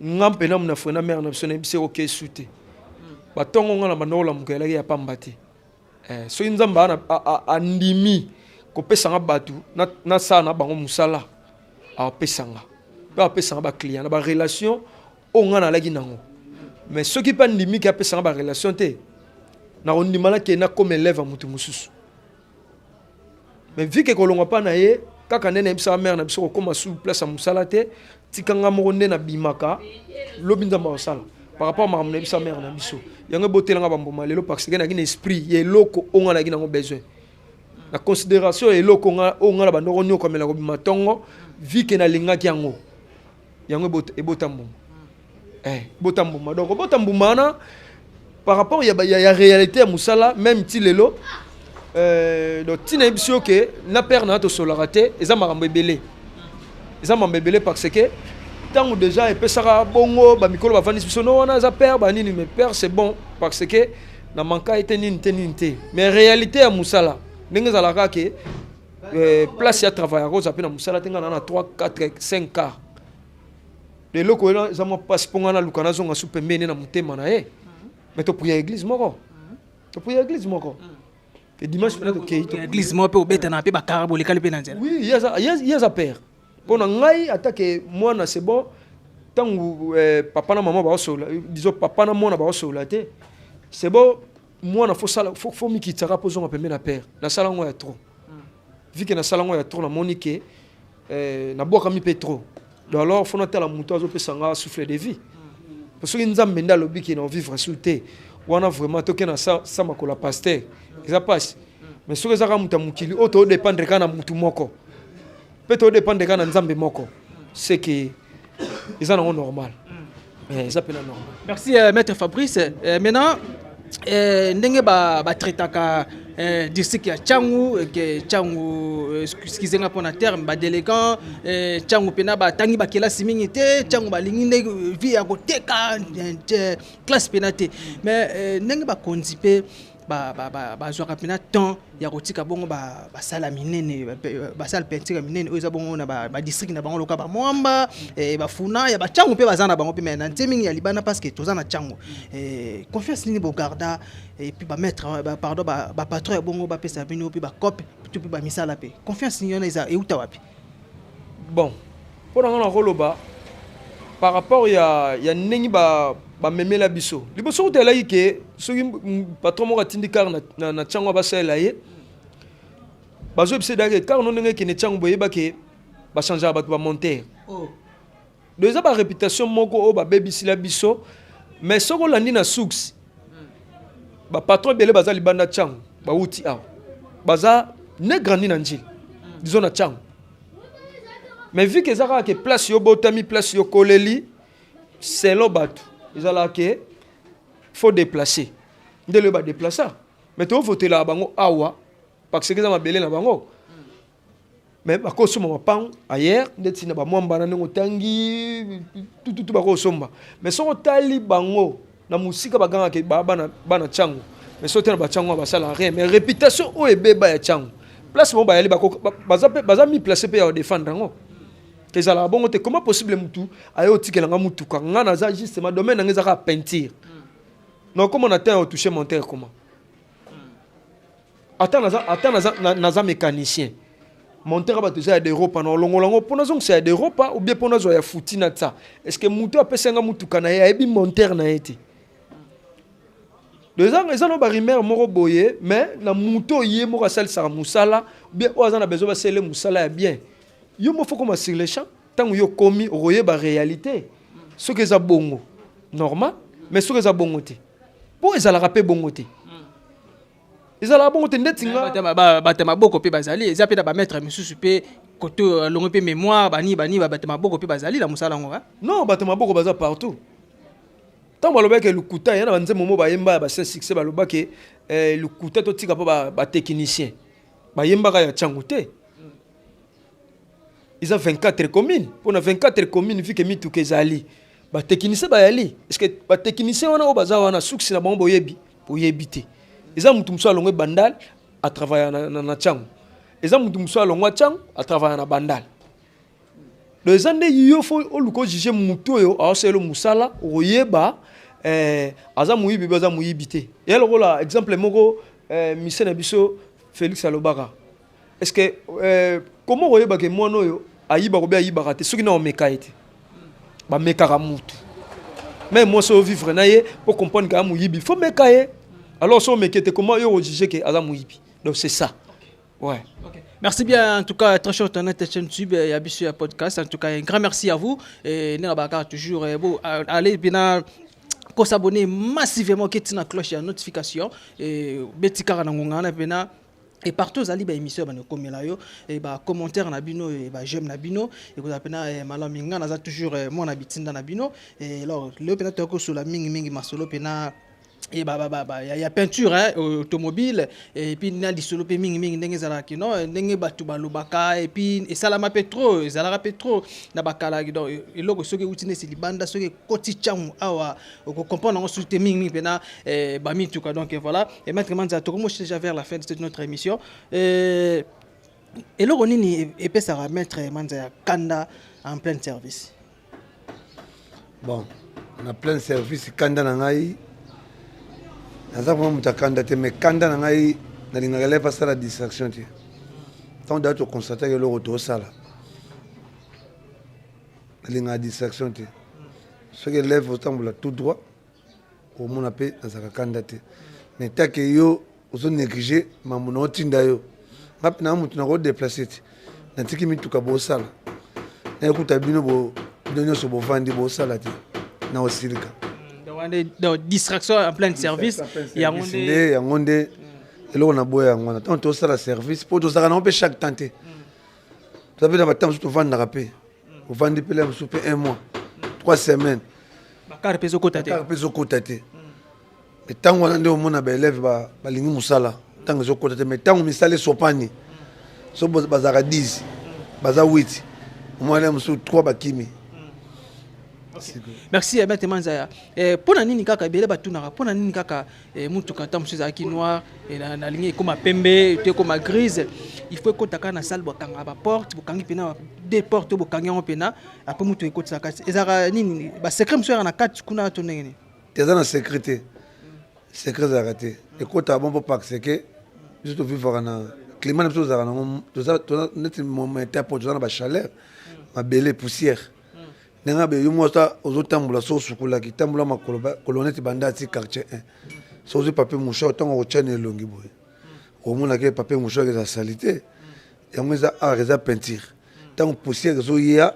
nga mpena mona frena mare na biso, nayebisi ekoke esu te, batongo nga na banda kolamuka elaki ya pamba te. Soki Nzambe andimi kopesanga bato nasala na bango mosala, apesanga mpe apesanga baclient na barelation oyo nga nalaki nango. Mais soki mpe andimiki apesanga barelation te, nakondima nakende nakoma élève ya motu mosusu. Mais vu ke kolongwa mpa na ye kaka nde nayebisaka mare na biso, kokóma su place ya mosala te, tikanga moko nde nabimaka lobi, Nzambe akosala par rapport makambo nayebisa mare na biso. Yango ebotelanga bamboma lelo, parce que nayaki na esprit ya eloko oyo nga nayaki nango besoin, na considération ya eloko oyo nga na bandoko niokamela kobima ntongo, vu ke nalingaki yango. Yango ebota mbuma, ebota mbuma. Donc obota mbuma wana par rapport ya réalité ya mosala, même ti lelo. Donc ntina yebi biso ke na père na tosolaka te, eza makambo ebele, eza makambo ebele, parce que ntango déjà epesaka bongo, bamikolo bavandisi biso no wana eza père banini. Mais père, c'est bon, parce que na manka ete nini te, nini te. Mais réalité ya mosala ndenge ezalaka ke place ya travail akozwa mpe na mosala te, nga na 3 4 5 quart. Eloko wana eza mwa mpasi mpo nga naluka nazonga su pembeni na motema na ye. Mais toprier église moko, toprier église moko ke dimanche mpena tokei. Église moko mpe obetana mpe bakara bolekali mpe na nzela. Oui, ye aza père mpo na ngai atake mwana, c'est bon. Ntango papa na mama baosola, disons papa na mwana baosola te, c'est bon, mwana fo mikitaka mpo ozonga pembeni na père. Nasala yango ya trop, vu ke nasala yango ya trop, namoni ke nabwakami mpe trop. Donc alors fo natala moto azopesa nga souffle de vie. Soki Nzambe nde alobi ke na vivre su te wana, vraiment toke na sa makolo ya pasteur, eza mpasi. Mais soki eza kaka moto ya mokili oyo, todépendre kaka na motu moko mpe todépendre kaka na Nzambe moko, c'est que eza nango normal, eza mpena normal. Merci, maître Fabrice. Maintenant, ndenge batraitaka district ya Tshangu, ke Tshangu, excuse nga mpona terme, badélinquant Tshangu mpena batangi bakelasi mingi te, Tshangu balingi nde vie ya koteka, classe mpena te. Mais ndenge bakonzi mpe Bazwaka mpena temps ya kotika bongo basala minene, basala peinture ya minene oyo eza bongo na badistrict na bango, loka bamwamba, bafuna ya bacango mpe baza na bango mpe, mais na ntie mingi ya libanda, parce que toza na Cango. Confiance nini bogarda et puis bamaître, pardon, bapatron ya bongo bapesa bino mpe bacope to mpe bamisala? Mpe confiance nini wana eza euta wapi? Bon, mpo na nga na koloba par rapport ya ndenge bamemela biso liboso, kuta elaki ke soki patron moko atindi car na ntiango, basalela ye, bazoyebisa edaki car no ndenge ekende ntiango, boyeba ke bachangeaka bato bamontere. Donc eza baréputation moko oyo babebisila biso. Mais soki olandi na source, bapatron ebele baza libanda ntiango, bauti awa, baza né, grandi na Njili, disons na ntiango. Mais vu que eza kaka ke place yo botami, place yo koleli, selon bato ezalaka ke faut déplacer nde loyo badéplacer. Mais tovotelaka bango awa parce que eza mabele na bango, mais bakosomba mapango ailleurs, ndeti na bamwamba na ndenge otangi tututu bakosomba. Mais soki otali bango na mosika, bagangaka baa bana ntiango, mais soki te na batiango basala rien. Mais réputation oyo ebeba ya ntiango, place mo bayali baza mi place mpe ya kodéfendre yango, ezalaka bongo te. Comment possible mutu aye otikelanga mutuka, nga naza justement domaine nanga eza kaka peinture, non? Comment na temps ya otouche monteur? Comment ata naza, ata naza mécanicien monteur, bato eza ya deropa na olongola yango mpo nazongisa ya deropa ou bien mpo nazwa ya futi na tia? Est ce que mutu apesi nga mutuka na ye ayebi monteur na ye te? Donc eza no barumeur moko boye. Mais na mutu oyo ye moko asalisaka mosala, ou bien oyo aza na besoin basalele mosala ya bien, yo mo faut koma sur le champ. Ntango yo komi, okoyeba réalité soki eza bongo normal. Mais soki eza bongo te, mpo ezalaka mpe bongo te, ezalaka bongo te ndeti nga. Bato ya maboko mpe bazali, eza mpe na bamaître misusu mpe kote alongo mpe mémoire bani bani, bato ya maboko mpe bazali na mosala yango. Non, bato ya maboko baza partout. Ntango balobaki lukuta ya na banzembo mo bayemba ya basaint succès, balobaki lukuta totika mpo batechnicien bayembaka ya ntiango te. Eza 24 commune, mpona 24 commune, vu que mituka ezali, batechnicien bayali. Est ce que batechnicien wana oyo baza wana, suksi na bango boyebi, boyebi te? Eza mutu mosusu alongwe Bandal, atravailla na ntiango. Eza mutu mosusu alongwa ntiango, atravailla na Bandal. Donc eza nde yo faut oluka ojuge mutu oyo aosalela mosala, okoyeba aza moyibi be aza moyibi te. Eya lokola exemple moko, mise na biso Félix alobaka: est ce que comment okoyebaka mwana oyo ayibaka obe ayibaka te soki na omeka ye te? Bamekaka mutu. Mais mwasi oyo vivre na ye po comprendre ke aza moyibi, faut meka ye. Alors so omeki te, comment yo ojuge ke aza moyibi? Donc c'est ça, ouais. Okay. Merci bien, en tout cas, très cher internet, chaîne YouTube, il y a un podcast. En tout cas, un grand merci à vous. Et nous avons toujours, bon, allez bien s'abonner massivement, qui la cloche ya notification. Et betikara na ngongana pena et partout ozali baémission bana ekomela yo e bacommentaire na bino e baj'aime na bino ekozala mpena malamu. Nga naza toujours mwana bitinda na bino. Alors lelo mpena toyaki kosola mingimingi masolo mpena e ba ya peinture, hein, automobile, et puis na lisolo mpe mingimingi ndenge ezalaki, no ndenge bato balobaka, et puis esalama mpe trop, ezalaka mpe trop na bakala. Donc eloko soki euti nesi libanda, soki ekoti ntiango awa, okocomprendre yango susu te, mingimingi mpena bamituka. Donc voilà. Et maître Manza, tokomi déjà vers la fin de cette notre émission. Eloko nini epesaka maître Manza ya kanda en plein service? Bon, na plein service, kanda na ngai, naza vraiment moto akanda te, mais kanda na ngai, nalingaka élève asala distraction te. Ntango daa toconstataki eloko toosala, nalingaka distraction te. Soki élève otambola tout droit, omona mpe nazalaka kanda te. Mais take yo ozonéglige mambo na otinda yo, nga mpe naa motu nakodéplace te, natiki mituka bosala, nayekuta bino, bino nyonso bovandi bosala te, na osilika. Donc distraction en plein service. Yango nde, yango nde eloko na boya yango wana. Ntango tosala service, mpo tozalaka nango mpe chaque temps te, toza mpe na batemps mosusu tovandaka mpe, ovandi mpe la mosusu mpe un mois, 3 semaines. Bacar mpe ezokota te. Bacar mpe ezokota te. Mais ntango wana nde omona baélève balingi mosala. Ntango ezokota te, mais ntango misala esopani, so bazalaka 10, baza 8, omona mosusu 3 bakimi. Merci, Maître Manzaya. Mpo na nini kaka ebele batunaka mpo na nini kaka mutuka ata mosusu ezalaki noir, nalingi ekóma pembe to ekóma grise, il faut ekota kaka na salle, bokanga baporte, bokangi mpena deux porte, bokangi yango mpena, après mutuka ekotisa kati? Ezalaka nini? Basecret mosusu ezalaka na kati kuna to ndenge nini? Eza na secret te, secret ezalaka te. Ekotaka bon mpo parce que biso tovivaka na climat na biso, tozalaka nango neti meta po toza na bachaleur, mabele, poussière. Ndenge abe yo mwasa ozotambola, so osukolaki, tambola makolo kolo neti banda ti quartier 1, so ozwi papier mouchoir, ntango okotya na elongi boye, omonaki papier mouchoir eza sali te. Yango eza art, eza peinture. Ntango poussière ezoya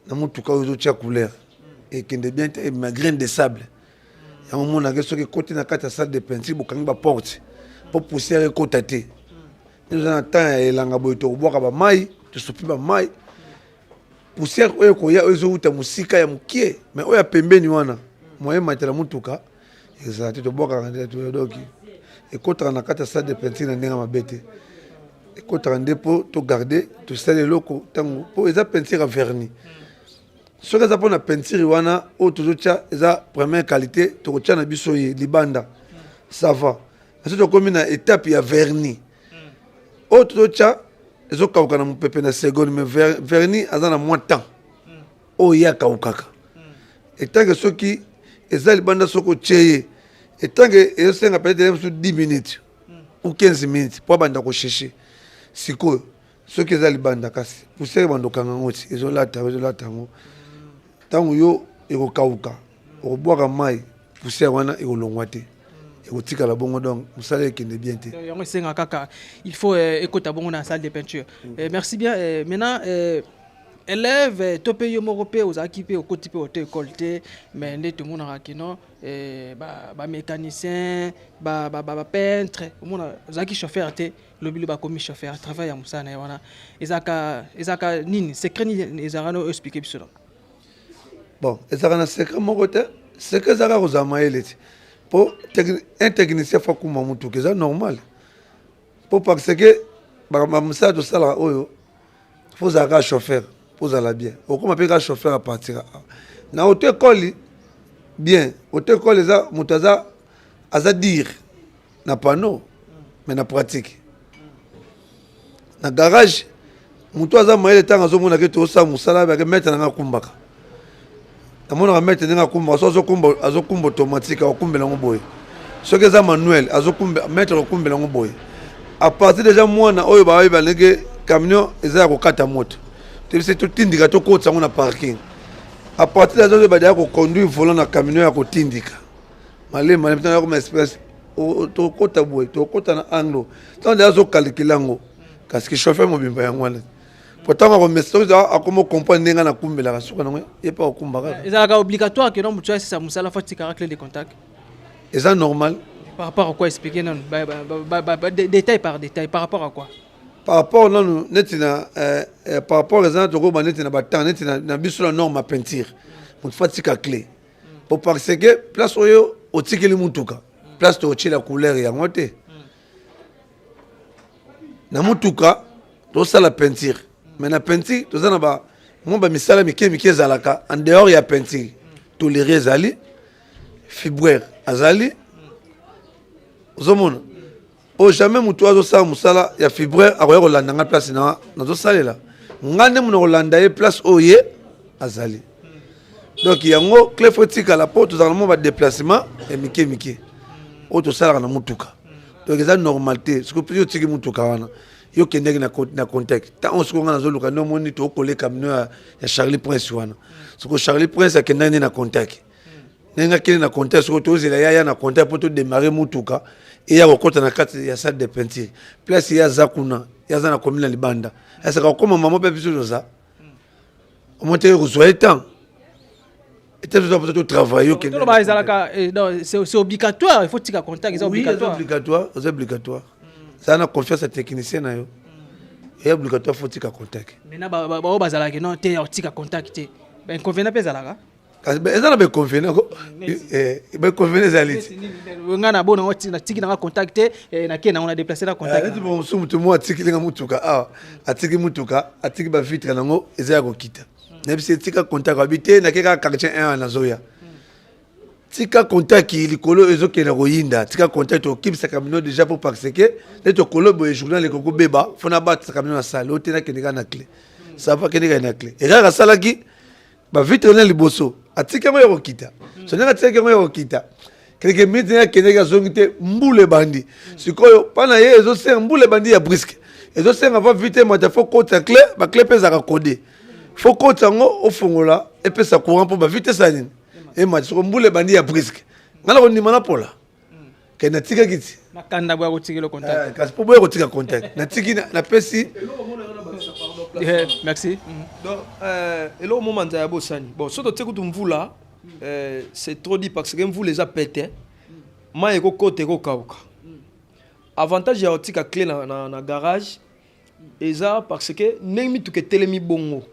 na motuka oyo ezotya couleur, ekende bien te, ebima grain de sable. Yango omonaki soki ekoti na kati ya salle de peinture, bokangi baporte mpo poussière ekota te. Nde toza na temps ya elanga boye, tokobwaka bamai, tosopi bamai, poussière oyo ekoya, oyo ezowuta mosika ya mokie, mais oyo ya pembeni wana, moyen matela motuka ezala te. Tobwakaka nde. Donc ekotaka na kati ya salle de peinture na ndenge mabe te. Ekotaka nde mpo togarde, tosala eloko ntango, mpo eza peinture ya vernis. Soki eza mpona peinture wana oyo tozotya eza première qualité, tokotya na biso ye libanda, ça va. Mais soki tokomi na étape ya vernis, oyo tozotya ezokauka na mopepe na seconde, mais vernis aza na mwa temps oyo ye akaukaka. Etanke soki eza libanda, soki otie ye, etanke ezosenga peut-être mosusu 10 minutes ou 15 minutes po abanda kosécher. Sikoyo soki eza libanda, kasi poussière ebanda okanga yango, ti ezolata, ezolata yango. Ntango yo ekokauka, okobwaka mai, poussière wana ekolongwa te, ekotikala bongo. Donc mosala ekende bien te. Yango esenga kaka il faut ekota bongo na salle de peinture. Merci bien. Maintenant, élève to mpe yo moko mpe ozalaki mpe okoti mpe auto école te, mais nde tomonaka kino bamécanicien, bapeintre, omona ozalaki chauffeur te, lobi lo bakomi chauffeur, travail ya mosala na ye wana ezalaka nini? Secret nini ezalaka no expliquer biso na? Bon, ezalaka na secret moko te. Secret ezalaka kozala mayele te, mpo un technicien faut akumba motuka, eza normal, mpo parce que bamosala tosalaka oyo, faut ozala kaka chauffeur mpo ozala bien. Okóma mpe kaka chauffeur à partir na auto école. Bien, auto école eza moto aza dire na panneau, mais na pratique na garage, moto aza mayele. Ntango azomona ke tosala mosala, bake maître nanga akumbaka, namonaka maître ndenge akumbaka. So azokumba, azokumba automatique, akokumbela yango boye. Soki eza manuel, azokumba, maître akokumbela yango boye. À partir déjà mwana oyo bayeba ndenge camion eza ya kokata moto, tebise totindika, tokotisa yango na parking. À partir ya oyo badaya koconduire volant na camion ya kotindika malema, ntango yakoma express, tokota boye, tokota na anglo, ntango deya azokalkile yango. Kasi chauffeur mobimba yango wana, po ntango akomesa, soki akoma comprendre ndenge nakumbelaka, suka nango ye mpe akokumba kaka. Ezalaka obligatoire ke no moto asisa mosala faut atikaka clé de contact? Eza normal. Par rapport à quoi? Expliquer nanu détail par détail, par rapport à quoi? Par rapport nanu neti na par rapport eza tokoba neti na batemps, neti na biso na norme ya peinture, moto faut atika clé po parce que place oyo otikeli mutuka, place tokotiela couleur yango te na mutuka. Tosala peinture, mais na peinture toza na ba mwa bamisala mike mike ezalaka en dehors ya peinture. Tôlerie ezali, fibreur azali. Ozomona oyo, jamais motu azosala mosala ya fibreur akoya kolanda nga place na nazosalela. Nga nde mona kolanda ye place oyo ye azali. Donc yango clé faut etikala, mpo tozalaka na mwa badéplacement ya mike mike oyo tosalaka na motuka. Donc eza normal te. Soki yo otiki motuka wana, yo okendeki na contact, ntango sikoyo nga nazoluka nde omoni tokoleka mino ya Charlie Prince wana. Soko Charlie Prince akendaki nde na contact, ndenge akende na contact, soko tozela ya na contact mpo todémarre motuka eya kokɔta na kati ya salle de peinture. Place ye aza kuna, ye aza na commune na libanda, esaka kokóma mama mpe biso toza omoi te, kozwa ye temps ete toza mposa totravaille. Okende ezalaka, c'est obligatoire, il faut tika contact, eza obligatoire? Obligatoire, eza obligatoire. Eza na confiance ya technicien na yo, eya obligatoire, faut tika contact. Maintenant, bao bazalaka non te, otika contact te, bainconvénient mpe ezalaka? Eza na bainconvénient, bainconvénient ezali ti. Nga na bona natiki nanga contact te, nakei nango na déplace na contact. Neti mosusu, motu mo atikilinga mutuka awa, atiki mutuka, atiki bavitre nango eza ya kokita. Nayebisi ye tika contact, abi te, nake kaka quartier 1, nazoya. Tika contact, likolo ezokende koyinda, tika contact, okibisaka bino déjà mpo parce que neti okolo boye, journal ekoki kobeba, fo nabatisaka bino na salle oyo te. Nakende kaka na clé, ça va, kende kaka na clé. Ekaka asalaki bavitre na liboso, atiki yango ya kokita. So ndenge atikaki yango ya kokita, quelques minutes ndenge akendeki, azongi te, mbula ebandi. Sikoyo mpa na ye ezosenga, mbula ebandi ya brusque, ezosenga va vitre emata, fo kotisa clé. Baclé mpe ezalaka code, fo kotisa yango, ofongola, epesa courant mpo bavitre esala nini? Emata. Soko mbula ebandi ya brusque, ngai na kondima na pola ke natikaki ti Nakanda boya kotikela contact. Eh, kasi mpo boya kotika contact, natiki, napesi. Merci. Donc eloko mo manza ya bosani, bon, so totie kutu mvula, c'est trop dit, parce que mvula eza pete, mai ekokota, ekokauka. Avantage ya kotika clé na garage eza parce que ndenge mituka etelemi bongo,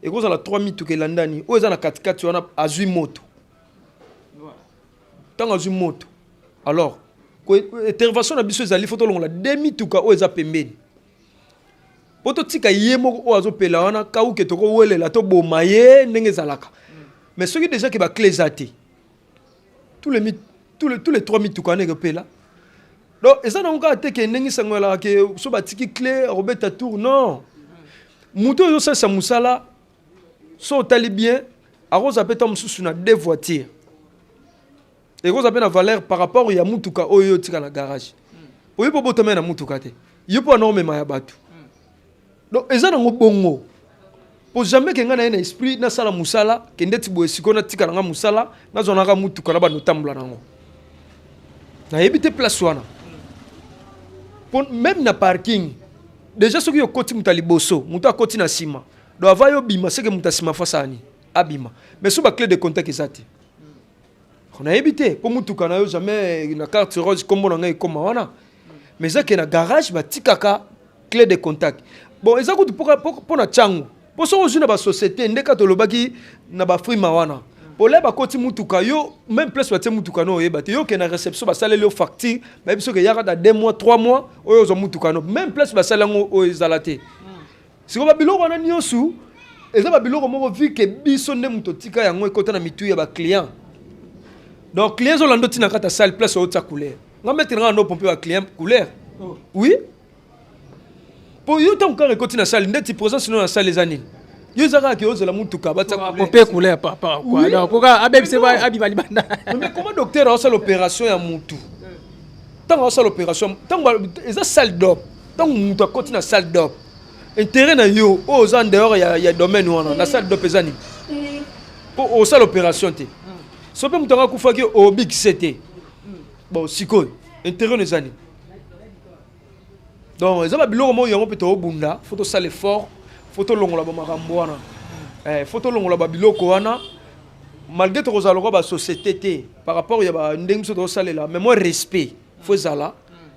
ekozala 3 mituka elandani, oyo eza na katikati wana azwi moto. Ntango azwi moto, alors intervention na biso ezali fo tolongola de mituka oyo eza pembeni, mpo totika ye moko oyo azopela wana kauke, tokowelela, toboma ye ndenge ezalaka. Mais soki déjà ke baclé eza te, tous les trois mituka wana ekopela. Donc eza nango kaka te ke ndenge sango elaka ke so batiki clé, akobeta tour. Non, moto oyo ozosalisa mosala, so otali bien, akozwa mpe ta mosusu na deux voitures, ekozwa mpe na valeur par rapport ya mutuka oyo otika na garage. Oyo mpo botama na mutuka te, yo mpo wana omema ya bato. Donc eza nango bongo, po jamais ke ngai na ye na esprit nasala mosala ke ndeti boye. Sikoyo natika na nga mosala, nazwa naka mutuka na bando otambola nango, nayebi te place wana. Po même na parking déjà, soki okoti moto ya liboso, moto akoti na nsima, donc avant yo bima, seke moto ya nsima fasa ani abima. Mais so baclé de contact eza te, nayebi te, mpo mutuka na yo jamais na carte rose nkombo na ngai ekóma wana. Mais eza ke na garage batikaka clé de contact. Bon, eza kutu mpo na ntango, mpo soki ozwi na basociété, nde kaka tolobaki na bafrima wana, pole bakoti mutuka yo, même place batie mutuka no, oyeba te. Yo okende na réception, basaleli yo facture, bayebi soki eyaka na 2 mois, 3 mois oyo ozwa mutuka no, même place basali yango oyo ezala te. Sikoyo babiloko wana nyonso eza babiloko moko, vu ke biso nde moto otika yango ekota na mitu ya baclient. Donc client ezolanda otina kati ya salle, place oyo otia couleur. Nga maître nga ndo pompe baclient couleur. Oui, po yo ntango kaka ekoti na salle, ndeti présence no na salle eza nini? Yo eza kaka ke ozela mutuka batia. Pompe couleur papa quoi? Donc pourquoi abebise abima libanda? Mais comment docteur aosala opération ya mutu? Ntango aosala opération, ntango eza salle d'op, ntango mutu akoti na salle d'op, intérêt na yo oyo oza en dehors ya domaine wana na salle d'op eza nini? Mpo osala opération te, so mpe moto yango akufaki, obikise te. Bon, sikoyo intérêt no eza nini? Donc eza babiloko moko yango mpe toobunda, fo tosala effort, fo tolongola bamakambo wana, fo tolongola babiloko wana. Malgré tokozala lokola basociété te par rapport ya bandenge biso tozosalela, mais moi respect fo ezala,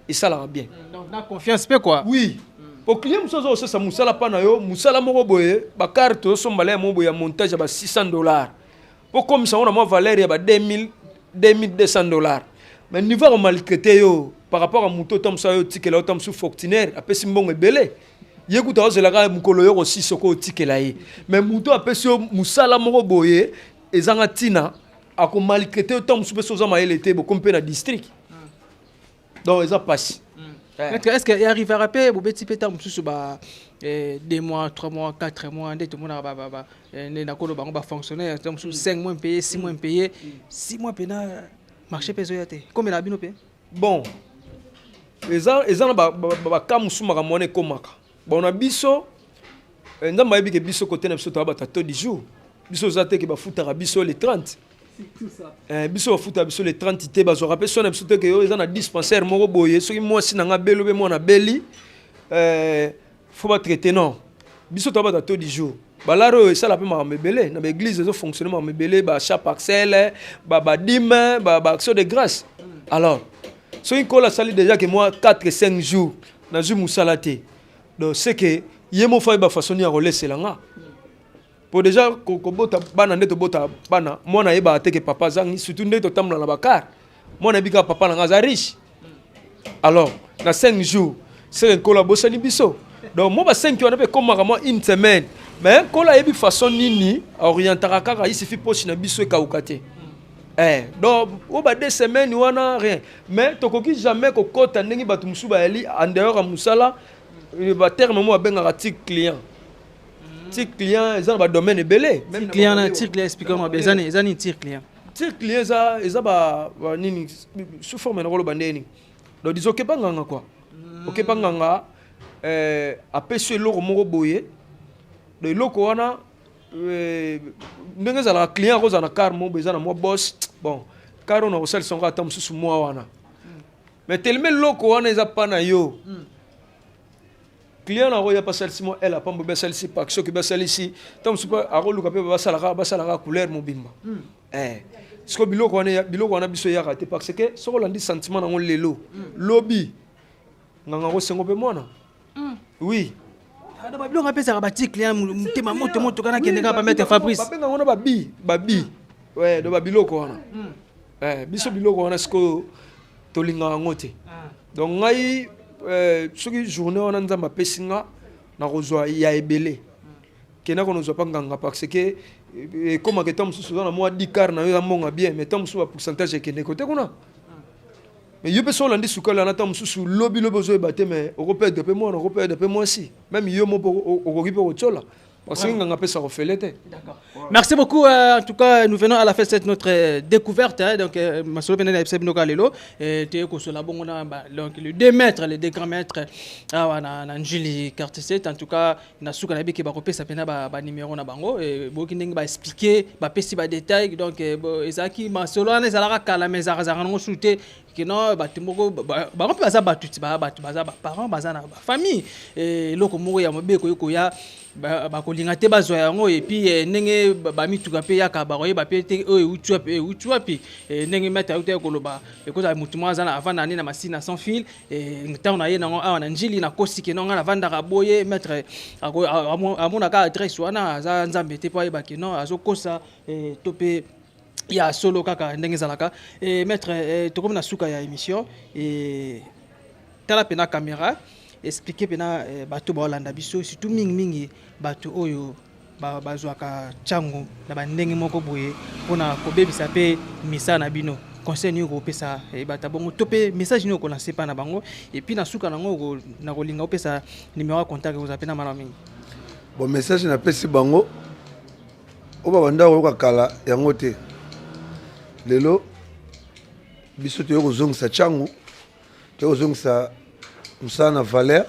esalaka bien. Donc na confiance mpe quoi. Oui, po client mosusu aza kosesa mosala mpa na yo, mosala moko boye, bacarte ozosombala ya moko boye ya montage ya ba 600 $, mpo komisa yango na mwa valeur ya ba 2000, 2200 $, mais niveau ya komaltraite yo par rapport à moto ota mosu ayo otikela yo, ta mosusu fonctionnaire apesi mbongo ebele, ye kuta aozelaka mokolo yo kosi soko otikela ye. Mais moto apesi yo mosala moko boye ezanga ntina, akomaltraite yo. Ntango mosusu mpe so oza mayele te, bokomi mpe na district. Donc eza pasi. Est ce que arrivera mpe bobeti mpe ntango mosusu ba 2 mois, 3 mois, 4 mois, nde tomonaka nde nakoloba bango bafonctionnaire, ntango mosusu 5 mois impayé, 6 mois impayé, 6 mois mpena marché mpe ezoya te, komela bino mpe? Bon, eza na baka mosusu makambo wana ekomaka. Bon, na biso, Nzambe ayebi ke biso kote na biso toya bato ya taux du jour. Biso oza te ke bafutaka biso le 30. Biso bafutaka biso le 30 te, bazwaka mpe so na biso te ke oyo eza na dispensaire moko boye, soki mwasi na nga beli obe mwana beli, fo batraite. Non, biso toya bato ya taux du jour. Balare oyo esala mpe makambo ebele na baéglise, ezofonctionne makambo ebele, baachat parcelle, badîme, baaction de grâce. Alors soki nkolo asali déjà ke mwa 4 5 jours nazwi mosala te, donc c'est que ye mo fa yeba façon nini ya kolesela nga. Po déjà kobota bana, nde tobota bana, mwana ayebaka te ke papa azangi, surtout nde totambola na bacar, mwana ayebi kaka papa na nga aza riche. Alors na 5 jours, seke nkolo abosani biso. Donc mwa ba 5 wana mpe ekomaka mwa une semaine. Mais nkolo ayebi façon nini aorientaka kaka, il suffit poche na biso ekauka te. Donc oyo ba 2 semaines wana, rien. Mais tokoki jamais kokɔta ndenge bato mosusu bayali en dehors ya mosala. Baterme mo babengaka tic client, tic client eza na badomaine ebele. Même na client na tir client, explique moi bien, eza nini tir client? Tir client eza ba nini, sous forme na koloba ndeni. Donc disons okepa nganga quoi, okepa nganga, apesi yo eloko moko boye. Donc eloko wana, ndenge ezalaka, client akozala na car moko boye, eza na mwa boss. Bon, car oyo nakosalisa yango ata mosusu mwa wana, mais telema eloko wana eza pa na yo. Client akoya mpe asalisi mwa ele apambo, mpe asalisi pak, soki mpe asalisi ntango mosusu mpe akoluka mpe basalaka couleur mobimba. Sikoyo biloko wana biso eyaka te, parce que soki olandi sentiment nango lelo, lobi nganga akosengo mpe mwana, oui. Ado babiloko apesaka batir client, motema moto moto kana kende kaka pa maître Fabrice. Babenga wana babi, ouais. Donc babiloko wana, biso biloko wana sikoyo tolingaka yango te. Donc ngai, soki journée wana Nzambe apesi nga, nakozwa ya ebele, kenda konozwa mpa nganga, parce que ekomaka eta mosusu oza na mwa dikar na yo, eza mbongo bien, mais ta mosusu bapourcentage ekende kote kuna. Mais yo mpe so olandi sukali wana, ta mosusu lobi lobi ozoyeba te, mais okoperdre mpe mwana, okoperdre mpe mwasi, même yo mo mpe okoki mpe kotiola, parce que nganga apesaka ofele te. Merci beaucoup. En tout cas, nous venons à la fin de cette notre découverte. Hein, donc, masolo pene na bino lelo, te kosola bongo na donc les deux maîtres, les deux grands maîtres awa na Njili quartier 7. En tout cas, na suka na biki bakopesa pena ba numéro na bango et boki ndenge ba expliquer, ba pesi ba détail. Donc ezalaki masolo wana, ezalaka kala, mais ezalaka zalaka nango su te. Ke non, bato moko bango mpe baza bato ti bato baza baparent, baza na bafamille, eloko moko ya mabe ekoki koya, bakolinga te bazwa yango. Et puis ndenge bamituka mpe yaka, bakoyeba mpe te oyo euti wapi, oyo euti wapi. Ndenge maître auti koloba, ekozala motu moko aza na avanda nde na masine sans fil, ntango na ye nango awa na Njili, nakosi ke no ngai navandaka boye, maître amonaka adresse wana, aza Nzambe te mpo ayeba ke non, azokosa to mpe ya solo kaka ndenge ezalaka. Maître, tokomi na suka ya émission. Tala mpena caméra, explique mpena bato baolanda biso, surtout mingimingi bato oyo bazwaka ntango na bandenge moko boye mpona kobebisa mpe misala na bino. Conseil nini okopesa bato ya bongo, to mpe message nini okolancer mpa na bango? Et puis na suka nango, na kolinga opesa numéro ya contact, kozala mpe na malamu mingi. Bon, message napesi bango, oyo babanda koyoka kala yango te. Lelo biso toyei kozongisa ntango, toyei kozongisa mosala na valeur,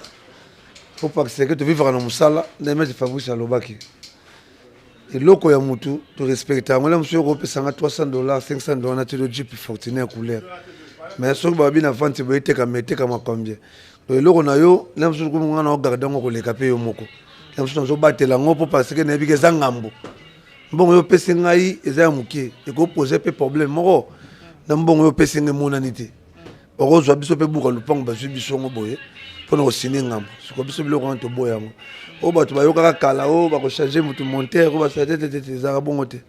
po parce que tovivaka na mosala. Nde maître Fabrice alobaki, eloko ya mutu torespecte yango. Na mosu oyo kopesanga 300 $, 500 $, na telo Jeep Fortuner couleur, mais soki babi na vente boye, etekama, etekama combien? Donc eloko na yo, na mosusu nga na ogarde yango koleka mpe yo moko. Na mosusu nazobatela yango mpo parce que nayebi ke eza ngambo. Mbongo oyo opesi ngai eza ya moke, ekopose mpe problème moko na mbongo oyo opesi ngai emonani te. Okozwa biso mpe buka lupango, bazwi biso yango boye mpona kosine ngambo. Siko biso biloko wana toboya yango. Oyo bato bayokaka kala, oyo bakochange motu montere, oyo basala te, te, te, ezalaka bongo te.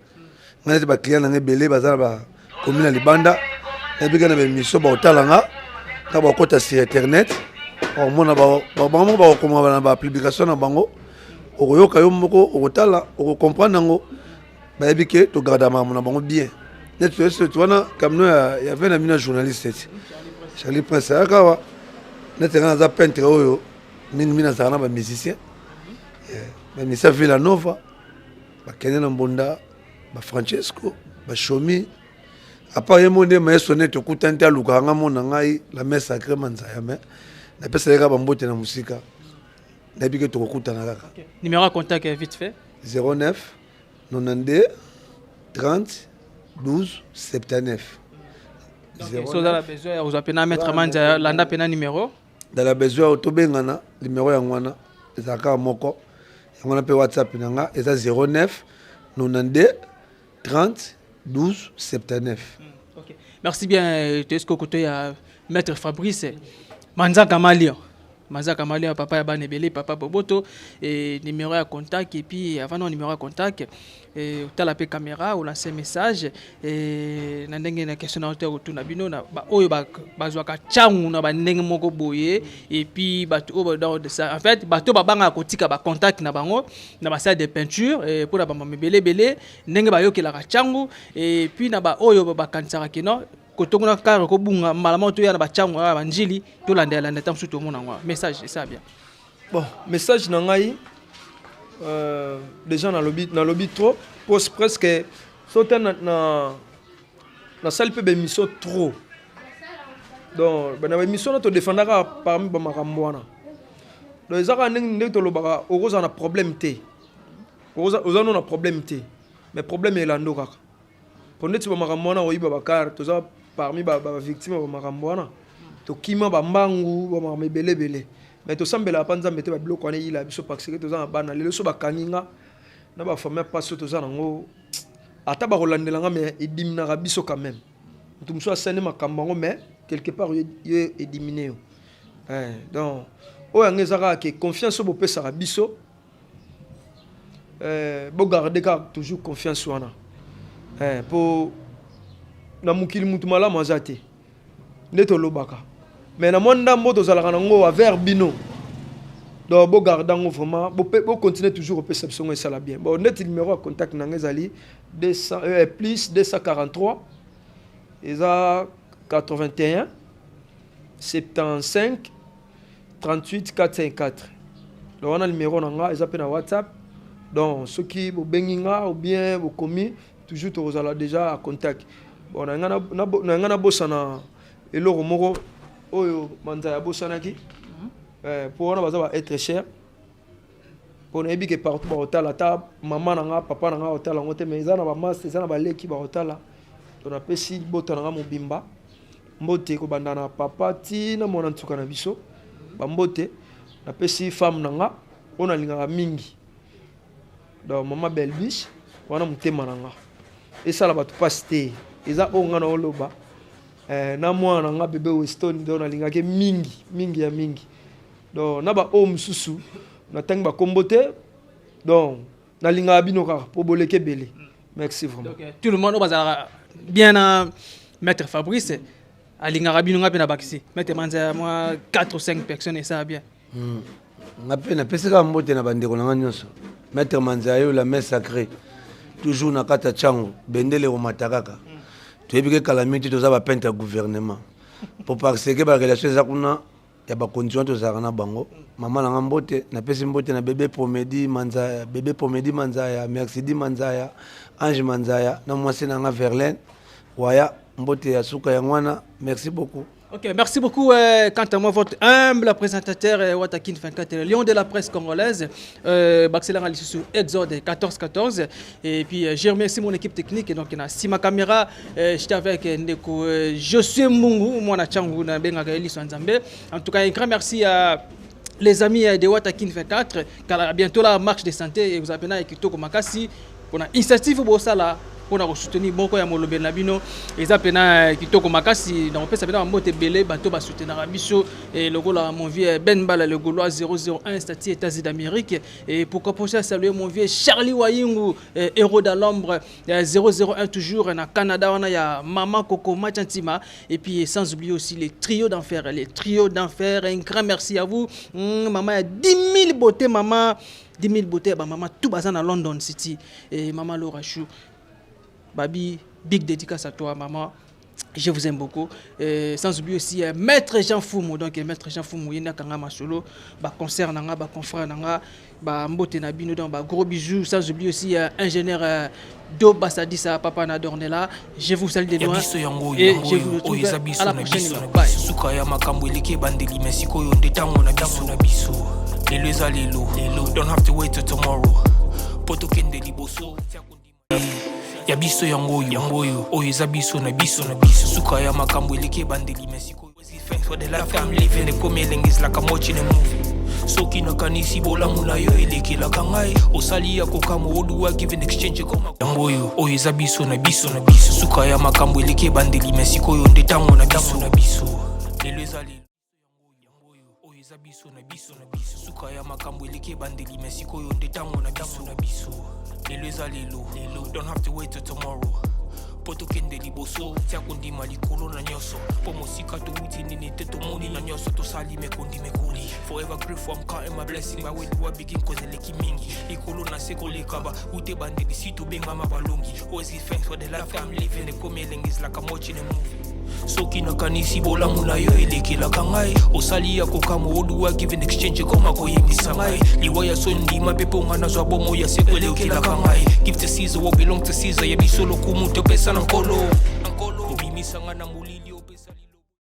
Ngai neti baclient nanga ebele baza na bakomi na libanda, nayebika na baémission baotala nga, nga bakota sur internet, bakomona bango moko, bakokoma na bapublication na bango. Okoyoka yo moko, okotala, okocomprendre yango. Bayebi ke togarda makambo na bango bien. Neti toyesi wana camion ya ve na bino ya journaliste eti Charlie Prince ayaka awa. Neti nga naza peintre oyo mingimingi nazalaka na bamusicien, bamusicien Villa Nova, bakende na Mbonda, bafrancesco, bashomi. À part ye mo nde maestro neti okutani te, alukaka nga, mona ngai la main sacré Manzaya, mais napesaki kaka bambote na mosika, nayebi ke tokokutana kaka. Numéro ya contact, vite fait. 09 92 30 12 79. So oza na besoin ya kozwa mpena maître Manzaya, landa mpena numéro. Dans la besoin tobengana, numéro yango wana ezalaka kaka moko, yango wana mpe WhatsApp na nga eza 09 92 30 12 79. Ok. Merci bien. Toyeski koto ya maître Fabrice Manzaka Malio. Manzaka Malia, papa ya bana ebele, papa Boboto, et numéro ya contact, et puis avant non numéro ya contact, et otala pe caméra, o lancer message, et na ndenge na question na ote na bino na ba oyo ba bazwaka changu na ba ndenge moko boye, et puis bato oyo ba en fait bato babanga kotika ba contact na bango na ba salle de peinture et pour na ba mebele bele ndenge bayokelaka changu, et puis na ba oyo bakanisaka ke non kotongona kaka kobunga mbala moko toya na bachangu ya banjili tolandela landa ta mosusu tomona yango message esa bien. Bon, message na ngai, déjà nalobi trop pose presque so te na nasali mpe baémission trop. Donc na baémission na todefendaka parmi bamakambo wana. Donc eza kaka ndenge tolobaka, okozala na problème te, oza no na problème te, mais problème elando kaka po ndeti bamakambo wana oyiba bakare. Toza parmi bavictime ya bamakambo wana, tokima bambangu, bamakambo ebele ebele, mais tosambelaka mpa Nzambe te babiloko wana eyila biso, parce que toza na bana. Lelo so bakangi nga na bafamille ya mpasi oyo toza nango, ata bakolandela nga, mais ediminaka biso quand même. Moto mosusu asali makambo yango, mais quelque part yo edimine yo. Donc oyo yango eza kaka ke confiance oyo bopesaka biso, bogarde kaka toujours confiance wana, po na mokili mutu malamu aza te nde tolobaka, mais na mwa ndambo tozalaka nango envers bino. Donc bogarde yango vraiment, bocontinue toujours kopesa biso ngo, esala bien. Bon, ndeti numéro ya contact na nga ezali 200, plus 243, eza 81 75 38 454. Donc wana numéro na nga, eza mpe na WhatsApp. Donc soki bobengi nga ou bien bokomi, toujours tokozala déjà à contact. Bon, na nga nabosana eloko moko oyo Manzaya abosanaki, mpo wana baza ba être cher, mpo nayebi ke partout bakotala, ata mama na nga, papa na nga bakotala yango te, mais eza na bamaster, eza na baleki bakotala. To napesi libota na nga mobimba mbote, kobanda na papa ti na mwana nsuka na biso bambote. Napesi femme na nga oyo nalingaka mingi, donc mama Belbiche wana, motema na nga esala bato mpasi te, eza oyo nga na oloba, na mwana na nga bebe Weston. Donc nalingaki mingi mingi ya mingi. Donc na baoyo mosusu natangi bakombo te. Donc nalingaka bino kaka mpo boleki ebele. Merci vraiment. Donc, tout le monde oyo bazalaka bien na maître Fabrice alingaka bino. Nga mpe na bakisi maître Manza mwa 4 ou 5 personnes, esala bien. Nga mpe napesi kaka mbote na bandeko na nga nyonso. Maître Manza oyo, la main sacrée, toujours na kati ya ntiango, bendele ekomata kaka. Toyebi ke kala mingi te toza bapeintre ya gouvernement, po parce que barelation eza kuna ya bakonzi wana tozalaka na bango. Mama na nga mbote, napesi mbote na bebe Promedi Manzaya, bebe Promedi Manzaya, Mercidi Manzaya, Ange Manzaya na mwasi na nga Verlaine Waya. Mbote ya suka yango wana. Merci beaucoup. Ok, merci beaucoup. Quant à moi, votre humble présentateur, Watakin 24, le lion de la presse congolaise, Baxelara Lisusu, Exode 14-14. Et puis, je remercie mon équipe technique. Donc, il y a Sima Caméra, j'étais avec Ndeko Josué Mungu, moi, Changu, Bengaka Eliso Nzambe. En tout cas, un grand merci à les amis de Watakin 24, car bientôt la marche de santé, et vous appelez Kitoko Makasi, pour la initiative bosala mpona kosoutenir moko ya molobeli na bino, eza mpena kitoko makasi. Na kopesa mpena bambote ebele bato basoutenaka biso, lokola mon vieux Ben Bala le Gaulois 001 statut États-Unis d'Amérique, et pourquoi pas saluer mon vieux Charlie Wayingu, héros dans l'ombre 001, toujours na Canada wana ya Mama Coco Machantima, et puis sans oublier aussi les trios d'enfer, les trios d'enfer. Un grand merci à vous, maman ya 10 000 beautés, maman 10 000 beautés, ba maman tout baza na London City, et maman Laura Chou Babi, big dédicace à toi, maman. Je vous aime beaucoup. Et sans oublier aussi Maître Jean Foumou. Donc, Maître Jean Foumou, il y a un solo, ba concert, nanga, ba confrère, nanga, ba mbote na bino, donc ba gros bisous. Sans oublier aussi ingénieur Do Basadisa, Papa Nadornela. Je vous salue de loin. Et je vous retrouve à la prochaine. Bye. Suka ya makambo eleki ebandeli, mais sikoyo nde ntango na biso na biso. Lelo eza lelo, don't have to wait till tomorrow po tokende liboso. Ya biso yango oyo, yango oyo, oyo eza biso na biso na biso. Suka ya makambo eleki ebandeli, mais sikoyo. Thanks for the life I'm living. Ekomi elengi, it's like I'm watching a movie. Soki nakanisi bolamu na yo elekelaka ngai, osali ya kokamwa. What do I give in exchange? Ekoma yango oyo, oyo eza biso na biso na biso. Suka ya makambo eleki ebandeli, mais sikoyo nde ntango na biso na biso. Lelo eza lelo, oyo eza biso. Biso na biso na biso. Suka ya makambo eleki ebandeli, me sikoyo nde ntango na biso na biso. Lelo eza lelo lelo, don't have to wait till tomorrow mpo tokende liboso. Tia kondima likolo na nyonso, mpo mosika towuti nini te, tomoni na nyonso tosali mekondi mekoli. Forever grateful, I'm counting my blessing. By where do I begin? 'Cause eleki mingi likolo na se koleka ba ute bandeli si tobengama balongi. Always give thanks for the life I'm living. Ekomi elengi, is like I'm watching a movie. Soki nakanisi bolamu na yo elekelaka ngai, osali ya kokamwa. Oduwa give in exchange, ekoma koyembisa ngai liwa ya so ndima mpe mpo nga nazwa bomo ya seko elekelaka ngai. Give to Caesar what belong to Caesar. Ya biso lokumu topesa na Nkolo. Obimisanga na molili.